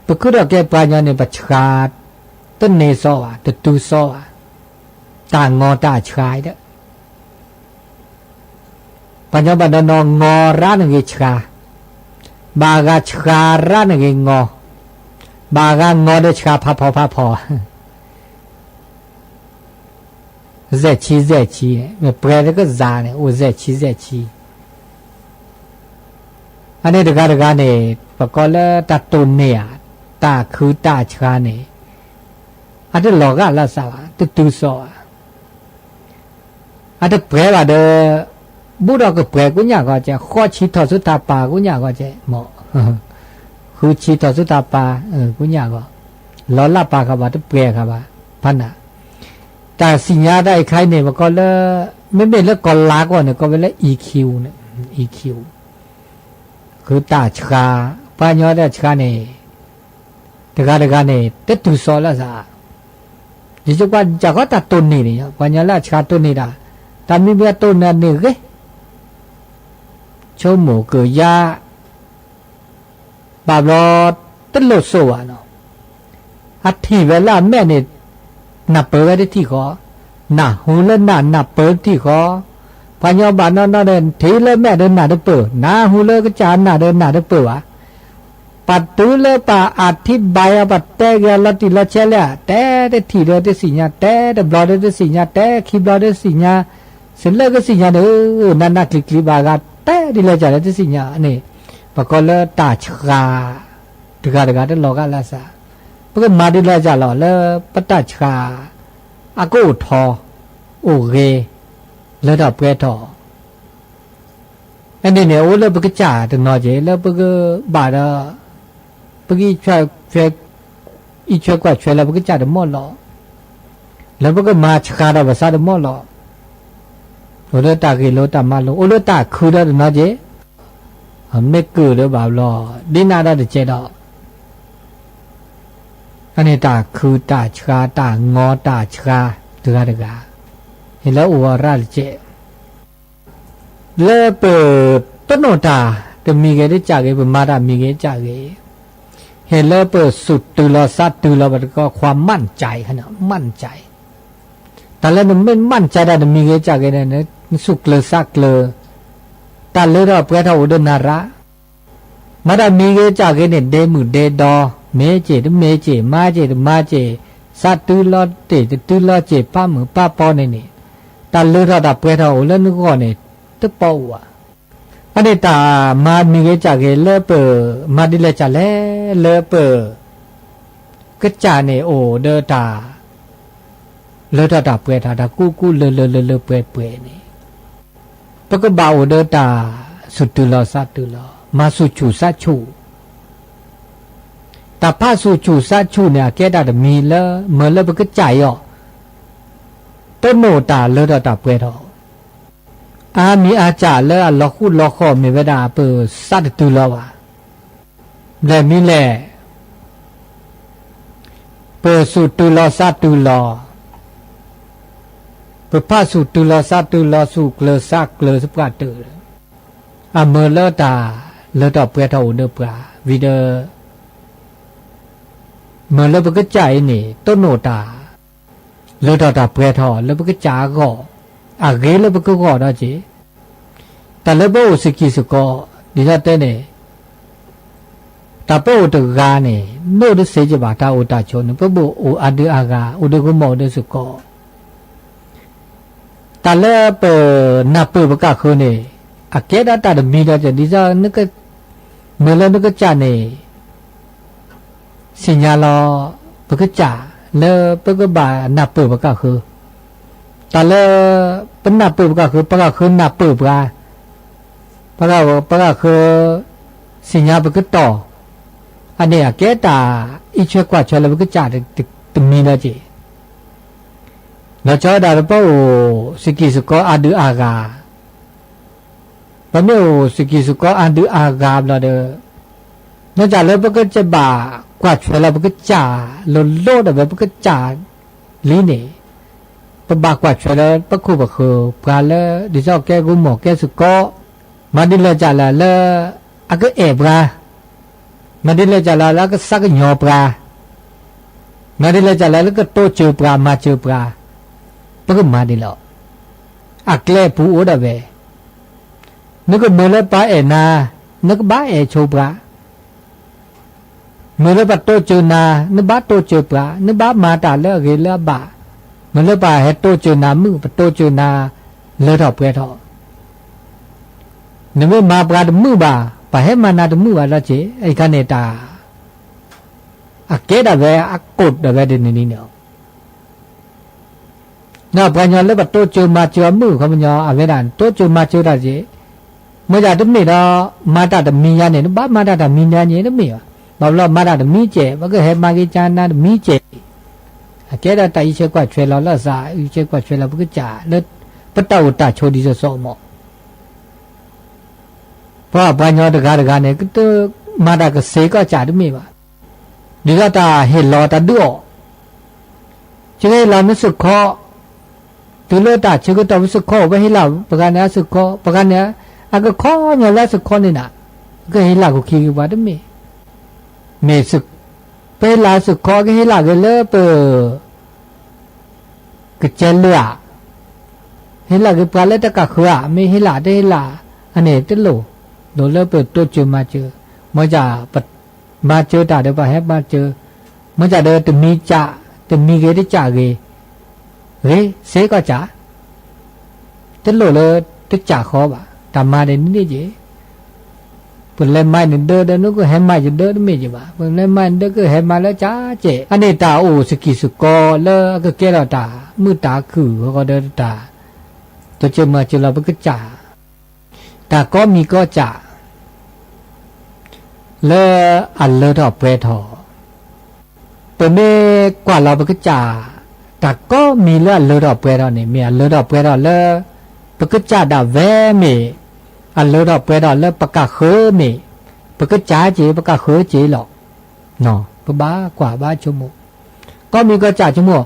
ပခုထီၣ်ကဲပှၤကညီန့ၣ် ပဆှါတန့ၢ်စီဘၣ် တတုၤစီဘၣ်, တၢ်ငီတၢ်ဆှါဒီး ပှၤကညီဘၣ်နီၢ်နီၢ် ငီရၣ်နဂ့ၤဆှါ, ဘၣ်ဂၤဆှါရၣ်နဂ့ၤငီ, ဘၣ်ဂၤငီဒီးဆှါဖးဖီဖးဖီ စဲးဆံ စဲးဆံ, မ့ၢ်ပှဲၤတကစၢ်န့ၣ် အိၣ်စဲးဆံ စဲးဆံ. အန့ၣ်တဂၤတဂၤန့ၣ် ပကိးလၢတၢ်တိၢ်န့ၢ်ဧါ, တၢ်ခုတၢ်ဆှါန့ၣ် အတလီၤဂာ်လၢစၢ်ဘၣ်, တတုၤစီဘၣ်. အတပှဲၤဘၣ်ဒီး ဘူးဒီးကပှဲၤကိညၣ်ဂီၢ်ကဲ, ဃီဆံထီၣ်ဆူတၢ်ပာ်ကိညၣ်ဂီၢ်ကဲ, မ့ၢ် ဃုဆံထီၣ်ဆူတၢ်ပာ်ကိညၣ်ဂီၢ်, လီၤလၢပာ်ဃာ်ဘၣ် တပှဲၤဃာ်ဘၣ်, ဖးနး. တၢ်စံၣ်ညါတၢ်အံၤခါအံၤန့ၣ် ပကိးလၢ မ့မ့ၢ်လၢကီၢ်လါကီၢ်န့ၣ် ကိးဝဲလၢ EQ န့ၣ်, EQ ဃုတၢ်ဆှါ, ပှၤကညီတၢ်ဆှါန့ၣ် တဂၤတဂၤန့ၣ် တတုၤစီလၢစၢ်, ယကွၢ်ကီတၢ်တိၢ်န့ၢ်န့ၣ် ပှၤကညီလၢအဆှါတိၢ်န့ၢ်တၢ်, တၢ်မံမံအတိၢ်န့ၢ်န့ၣ်ဂ့ၤ, ဆိကမိၣ်ကယါ ဘၣ်ဘျီ တလိၣ်စိၣ်ဘၣ်နီၤ, အထံၣ်ဝဲလၢအမဲာ်န့ၣ် နၢ်ပၢၢ်ဝဲတထံၣ်ဃီ, နၢ်ဟူလၢနၢ် နၢ်ပၢၢ်တထံၣ်ဃီ, ပှၤကညီဘၣ်နီၢ်နီၢ်ဒီး ထံၣ်လၢမဲာ်ဒီးနၢ်တပၢၢ်, နၢ်ဟူလၢကစၢ်နၢ်ဒီးနၢ်တပၢၢ်ဘၣ်. ပတုၤလၢပှၤအထံၣ်ဘၣ်ယၤ ပှၤတဲက့ၤလီၤတံၢ်လီၤဆဲးလဲၣ်, တဲတထံၣ်ဒီးတသ့ၣ်ညါ, တဲတဘျီဒီးတသ့ၣ်ညါ, တဲခံဘျီဒီးတသ့ၣ်ညါ, စ့လၢကသ့ၣ်ညါန့ၣ် နးနးကျံၤကျံၤဘၣ်ဂၤ တဲဒ်လဲၣ်ကလဲၣ်တသ့ၣ်ညါန့ၣ် ပကိးလၢတၢ်ဆှါ တဂၤတဂၤတလီၤဂာ်လၢစၢ်, ပကမၤဒ်လဲၣ်ကလဲၣ်လီၤ လၢပတၢ်ဆှါ အကအိၣ်ထီ အိၣ်ဂ့ၤ လၢထီၣ်ပှဲၤထီၣ် အန့ၣ်န့ၣ် အိၣ်လၢပကစၢ်တနီၤက့ၤ လၢပကဘၣ်ဒီး ပက အံးထွဲကွၢ်ထွဲလၢပကစၢ်တမီၢ်လီၤ, လၢပကမၤဆှါဒီးပသးတမီၢ်လီၤ, အိၣ်လၢတၢ်ဂ့ၢ်လိၤတၢ်မၤလိၤ အိၣ်လၢတၢ်ခုဒီးတနီၤက့ၤ, မ့ၢ်ကုၢ်ဒီးဘၣ်ဘျီ ဒ်နၤဒီးတကဲးဒီး အန့ၣ်တၢ်ခုတၢ်ဆှါ တၢ်ငီတၢ်ဆှါ တဂၤတဂၤ ဟ့ၣ်လၢအိၣ်အရၣ်တကဲး လၢပတနိၣ်တၢ်တမံၤဂ့ၤတကးဂ့ၤ ပမၤတၢ်မံၤဂ့ၤတကးဂ့ၤ, ဟ့ၣ်လၢပသူၣ်တုၤလီၤသးတုၤလီၤ ပတကိးခွါမၣ်ကၠဲး, မၣ်ကၠဲး, တၢ်လၢနမ့ၢ်မၣ်ကၠဲးတၢ်တမံၤဂ့ၤတကးဂ့ၤန့ၣ် နသူၣ်ကျၢၤသးကျၢၤ, တၢ်လၢထီၣ်ပှဲၤထီၣ်အိၣ်ဒီးနၤရၣ် မၤတၢ်မံၤဂ့ၤတကးဂ့ၤန့ၣ် ဒဲမုၢ်ဒဲဒီ မ့ၢ်က့ၤတမ့ၢ်က့ၤ မၤက့ၤတမၤက့ၤ, သးတုၤလီၤတ့ၢ်တတုၤလီၤက့ၤ ပၢ်မုၢ်ပၢ်ပီန့ၣ်န့ၣ်, တၢ်လၢထီၣ်တၢ်ပှဲၤထီၣ်အိၣ်လၢနဂီၢ်န့ၣ် တပီၢ်အိၣ်ဘၣ်. အန့ၣ်တၢ်မၤမံၤဂ့ၤတကးဂ့ၤ လၢပမၤဒ်လဲၣ်ကလဲၣ် လၢပ ကစၢ်န့ၣ်အိၣ်ဒီးတၢ် လၢထီၣ်တၢ်ပှဲၤထီၣ် တၢ်ကူၣ်ကူၣ်လၢလၢလၢလၢပှဲၤပှဲၤန့ၣ်, ပကဘၣ်အိၣ်ဒီးတၢ်သူၣ်တုၤလီၤသးတုၤလီၤ မၤဆူၣ်ဆူၣ်သးဆူၣ်, တၢ်ဖးဆူၣ်ဆူၣ်သးဆူၣ်န့ၣ် အကဲတၢ်တမံၤလၢ မၢလၢပကစၢ်အံၤအီၤ တနိၣ်တၢ်လၢထီၣ်တၢ်ပှဲၤထီၣ်, အါမံၤအါစၢ်လၢအလီၤဃူလီၤဃီၤမ့ၢ်ဝဲဒၣ် ပသးတတုၤလီၤဘၣ်. ဘျဲၣ်မံၤလဲၣ် ပသူၣ်တုၤလီၤသးတုၤလီၤ, ပဖးဆူၣ်တုၤလီၤသးတုၤလီၤ ဆူၣ်ကျၢၤသးကျၢၤသပှၢ်တၢၢ်, အမၢလၢတၢ် လၢထီၣ်ပှဲၤထီၣ်အိၣ်ဒီးပှၤ, ဝံၤဒီး မ့ၢ်လၢပကစၢ်အံၤန့ၣ် တိၢ်နီၣ်တၢ် လၢထီၣ်တၢ်ပှဲၤထီၣ်လၢပကစၢ်အဂီၢ်, အဂ့ၤလၢပကဂီၢ်ဒီးက့ၤ, တၢ်လၢပအိၣ်စကံၢ်စကီး, ဒ်သိးတဲန့ၣ် တၢ်ပအိၣ်တဂၤန့ၣ် နီၣ်တစ့ကဘၣ် တၢ်အိၣ်တၢ်ဆိးန့ၣ် ပဘၣ်အိၣ်အါဒုအါဂၤ အိၣ်ဒီးကမီၤအိၣ်ဒီးစကီး တၢ်လၢပနၢ်ပၢၢ်ပကၢ်ဃၢၤန့ၣ် အကဲဒၣ်တၢ်တမံၤဒီးက့ၤ ဒ်သိး မ့ၢ်လၢနကစၢ်န့ၣ် သ့ၣ်ညါလီၤ ပကစၢ်လၢပကဘၣ်နၢ်ပၢၢ်ပကၢ်ဃၢၤ, တၢ်လၢ ပနၢ်ပၢၢ်ပကၢ်ဃၢၤ ပကၢ်ဃၢၤနၢ်ပၢၢ်ပှၤ, ပကၢ်ဃၢၤ သ့ၣ်ညါပကတီၢ်, အန့ၣ်အကဲတၢ်အံးထွဲကွၢ်ထွဲလၢပကစၢ်တမံၤဒီးက့ၤ, လီၤဆီဒၣ်တၢ်လၢပအိၣ်စကံၢ်စကီးအါဒုအါဂၤ ပမ့ၢ်အိၣ်စကံၢ်စကီးအါဒုအါဂၤဘျီဒီး နီၢ်ကီၢ်လၢပကဘၣ်ကွၢ်ထွဲလီၤပကစၢ် လိၤလိၤဒီးဝဲပကစၢ်လံန့ၣ်, ပဘၣ်ကွၢ်ထွဲလၢပခိၣ်ပဃၢၤ ပှၤလၢဒ်သိးကဲကမီၤကဲစကီး, မၤဒ်လဲၣ်ကလဲၣ်လၢ အကအဲၣ်ပှၤ, မၤဒ်လဲၣ်ကလဲၣ်လၢအကသးကညီၤပှၤ, မၤဒ်လဲၣ်ကလဲၣ်လၢကတိစၢၤပှၤမၤစၢၤပှၤ, ပကမၤဒ်လဲၣ် အကျဲပူၤအိၣ်ဒၣ်ဝဲ, နကမၢလၢပှၤအဲၣ်နၤ, နကဘၣ်အဲၣ်ဆိပှၤ, မၢလၢပှၤတိစၢၤနၤ, နဘၣ်တိစၢၤပှၤ, နဘၣ်မၤတၢ်လၢအဂ့ၤလၢအဘၣ်, မၢလၢပှၤဟဲတိစၢၤနၤမုၣ် ပတိစၢၤနၤလၢထီၣ်ပှဲၤထီၣ်, နမ့ၢ်မၤပှၤတမုာ်ဘၣ်, ပှၤဟဲမၤနၤတမုာ်ဘၣ်ဒီးက့ၤ, အခါန့ၣ်တၢ် အကဲဒၣ်ဝဲအကိၣ်ဒၣ်ဝဲဒ်န့ၣ်န့ၣ်လီၤ. ပှၤကညီလၢပတိစၢၤမၤစၢၤအမုၣ်အခီပညီ အဝဲဒၣ်တိစၢၤမၤစၢၤတၢ်က့ၤ, မ့ၢ်ယၤတမ့ၢ်ဒီး မၤတၢ်တမံၤညါန့ၣ် နဘၣ်မၤတၢ်တမံၤညါန့ၣ်တမ့ၢ်ဘၣ်, ဘၣ်ဘျီမၤတၢ်တမံၤကဲး ပကဟဲမၤက့ၤကနၤတမံၤကဲး, အကဲဒၣ်တၢ်အံးထွဲကွၢ်ထွဲလီၤလၢအသး အံးထွဲကွၢ်ထွဲလီၤပကစၢ်လၢ ပတၢ်အိၣ်တၢ်ဆိးဒ်သိးသိးမး ပှၤပှၤကညီတဂၤတဂၤန့ၣ် ကတမၤတၢ်ကစ့ကီၢ်စးတမ့ၢ်ဘၣ်. ဒ်သိးတၢ်ဟ့ၣ်လီၤတၢ်ဒုးအီၣ်, ယကဟ့ၣ်လီၤနသုးခီ, တုၤလၢတၢ်ဆၢကတီၢ်ပသုးခီအိၣ် ပဟ့ၣ်လီၤပှၤဂၤန့ၣ်အသုးခီ, ပှၤဂၤန့ၣ် အကခီညီလၢအသုးခီန့ၣ်နၤ, ကဟ့ၣ်လီၤခိၣ်ခံက့ၤပှၤတမ့ၢ်, မ့ၢ် ပဟ့ၣ်လီၤသုးခီ ကဟ့ၣ်လီၤက့ၤလၢပ ကစဲးလၢဧါ, ဟ့ၣ်လီၤက့ၤပှၤလၢတကးဃၢၤဧါ, မ့ၢ်ဟ့ၣ်လီၤတဟ့ၣ်လီၤ, အန့ၣ်တလိၣ်, လိၣ်လၢပတိစၢၤမၤစၢၤ, မ့ၢ်ဒ်ပမၤစၢၤတၢ်ဒီးပှၤဟဲမၤစၢၤ, မ့ၢ်ဒ်ဒီးတမံၤကး, တမံၤဂ့ၤတကးဂ့ၤ, ဂ့ၤစ့ကီၢ်စး တလိၣ်လၢတကးဃီဘၣ်, တၢ်မၤဒ်န့ၣ်န့ၣ်က့ၤ, ပလဲၤမၤနဒၢဒီးနကဟဲမၤယဒၢတမ့ၢ်က့ၤဘၣ်, ပလဲၤမၤနဒၢကဟဲမၤလၢကကဲး, အန့ၣ်တၢ်အိၣ်စကံၢ်စကီးလၢအကကဲထီၣ်တၢ်မုာ်တၢ်ခုၣ်အဃိဒီးတၢ်, တိစၢၤမၤစၢၤလီၤပကစၢ်, တၢ်ကိးမံၤကိးစး လၢအလၢထီၣ်ပှဲၤထီၣ် ပမ့ၢ်ကွၢ်လီၤပကစၢ်, တၢ်ကိးမံၤလၢအလၢထီၣ်ပှဲၤထီၣ်န့ၣ် မ့ၢ်အလၢထီၣ်ပှဲၤထီၣ်လၢ ပကစၢ်ဒၣ်ဝဲမ့ၢ်, အလၢထီၣ်ပှဲၤထီၣ်လၢပကးဃၢၤမ့ၢ်, ပကစၢ်က့ၤ ပကးဃၢၤက့ၤလီၤ. ပဘၣ်ကွၢ်ဘၣ်ဆိကမိၣ်, ကိးမံၤကိးစးဆိကမိၣ်,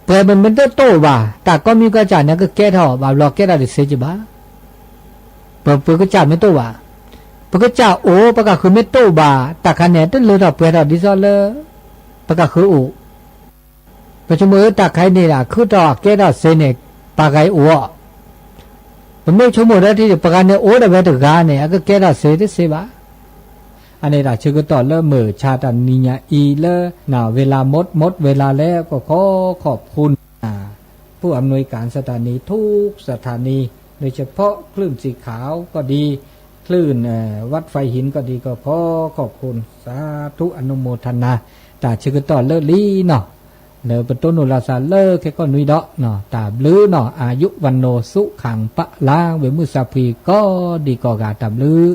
ပှဲၤမ့မ့ၢ်တတိၢ်ဘၣ်, တၢ်ကိးမံၤကိးစးန့ၣ် ကကဲထီၣ်ဘၣ်ဘျီကဲထီၣ်တသ့က့ၤဘၣ် ပပကစၢ်မ့ၢ်တအိၣ်ဘၣ်, ပကစၢ်အိၣ် ပကးဃၢၤမ့ၢ်တအိၣ်ဘၣ် တၢ်ခါန့ၣ် တလၢထီၣ်ပှဲၤထီၣ်ဒ်သိးလၢ ပကးဃၢၤအိၣ်, ပဆိကမိၣ်လၢတၢ်ခါအံၤန့ၣ် အခုၣ်ထီၣ်အကဲထီၣ်သ့န့ၣ် ပှၤဂၤအံၤအိၣ်အီၤ, ပမ့ၢ်ဆိကမိၣ်ဒီးထံၣ် ပှၤဂၤန့ၣ်အိၣ်ဒၣ်ဝဲတဂၤန့ၣ် အကကဲထီၣ်သ့တသ့ဘၣ်. အန့ၣ်တၢ်ဆၢကတီၢ်လၢမုၢ်ဆါတနံၤညါအံၤလၢ เวลาหมด หมดเวลา แล้ว ก็ขอขอบคุณ ผู้อำนวยการสถานีทุกสถานี โดยเฉพาะคลื่นสีขาวก็ดี คลื่นวัดไฟหินก็ดี ก็ขอขอบคุณ สาธุ อนุโมทนา တၢ်ဆၢကတီၢ်လၢလံနီၤ လၢပတိၢ်နီၣ်လီၤသးလၢခဲကီၢ်နွံဒီး တၢ်ဘျုးနီၤ อายุ วัณโณ สุขัง พลัง ဝ့ၢ်မုၢ်သးဖှံ ကိးဒံကိးဂၤ တၢ်ဘျုး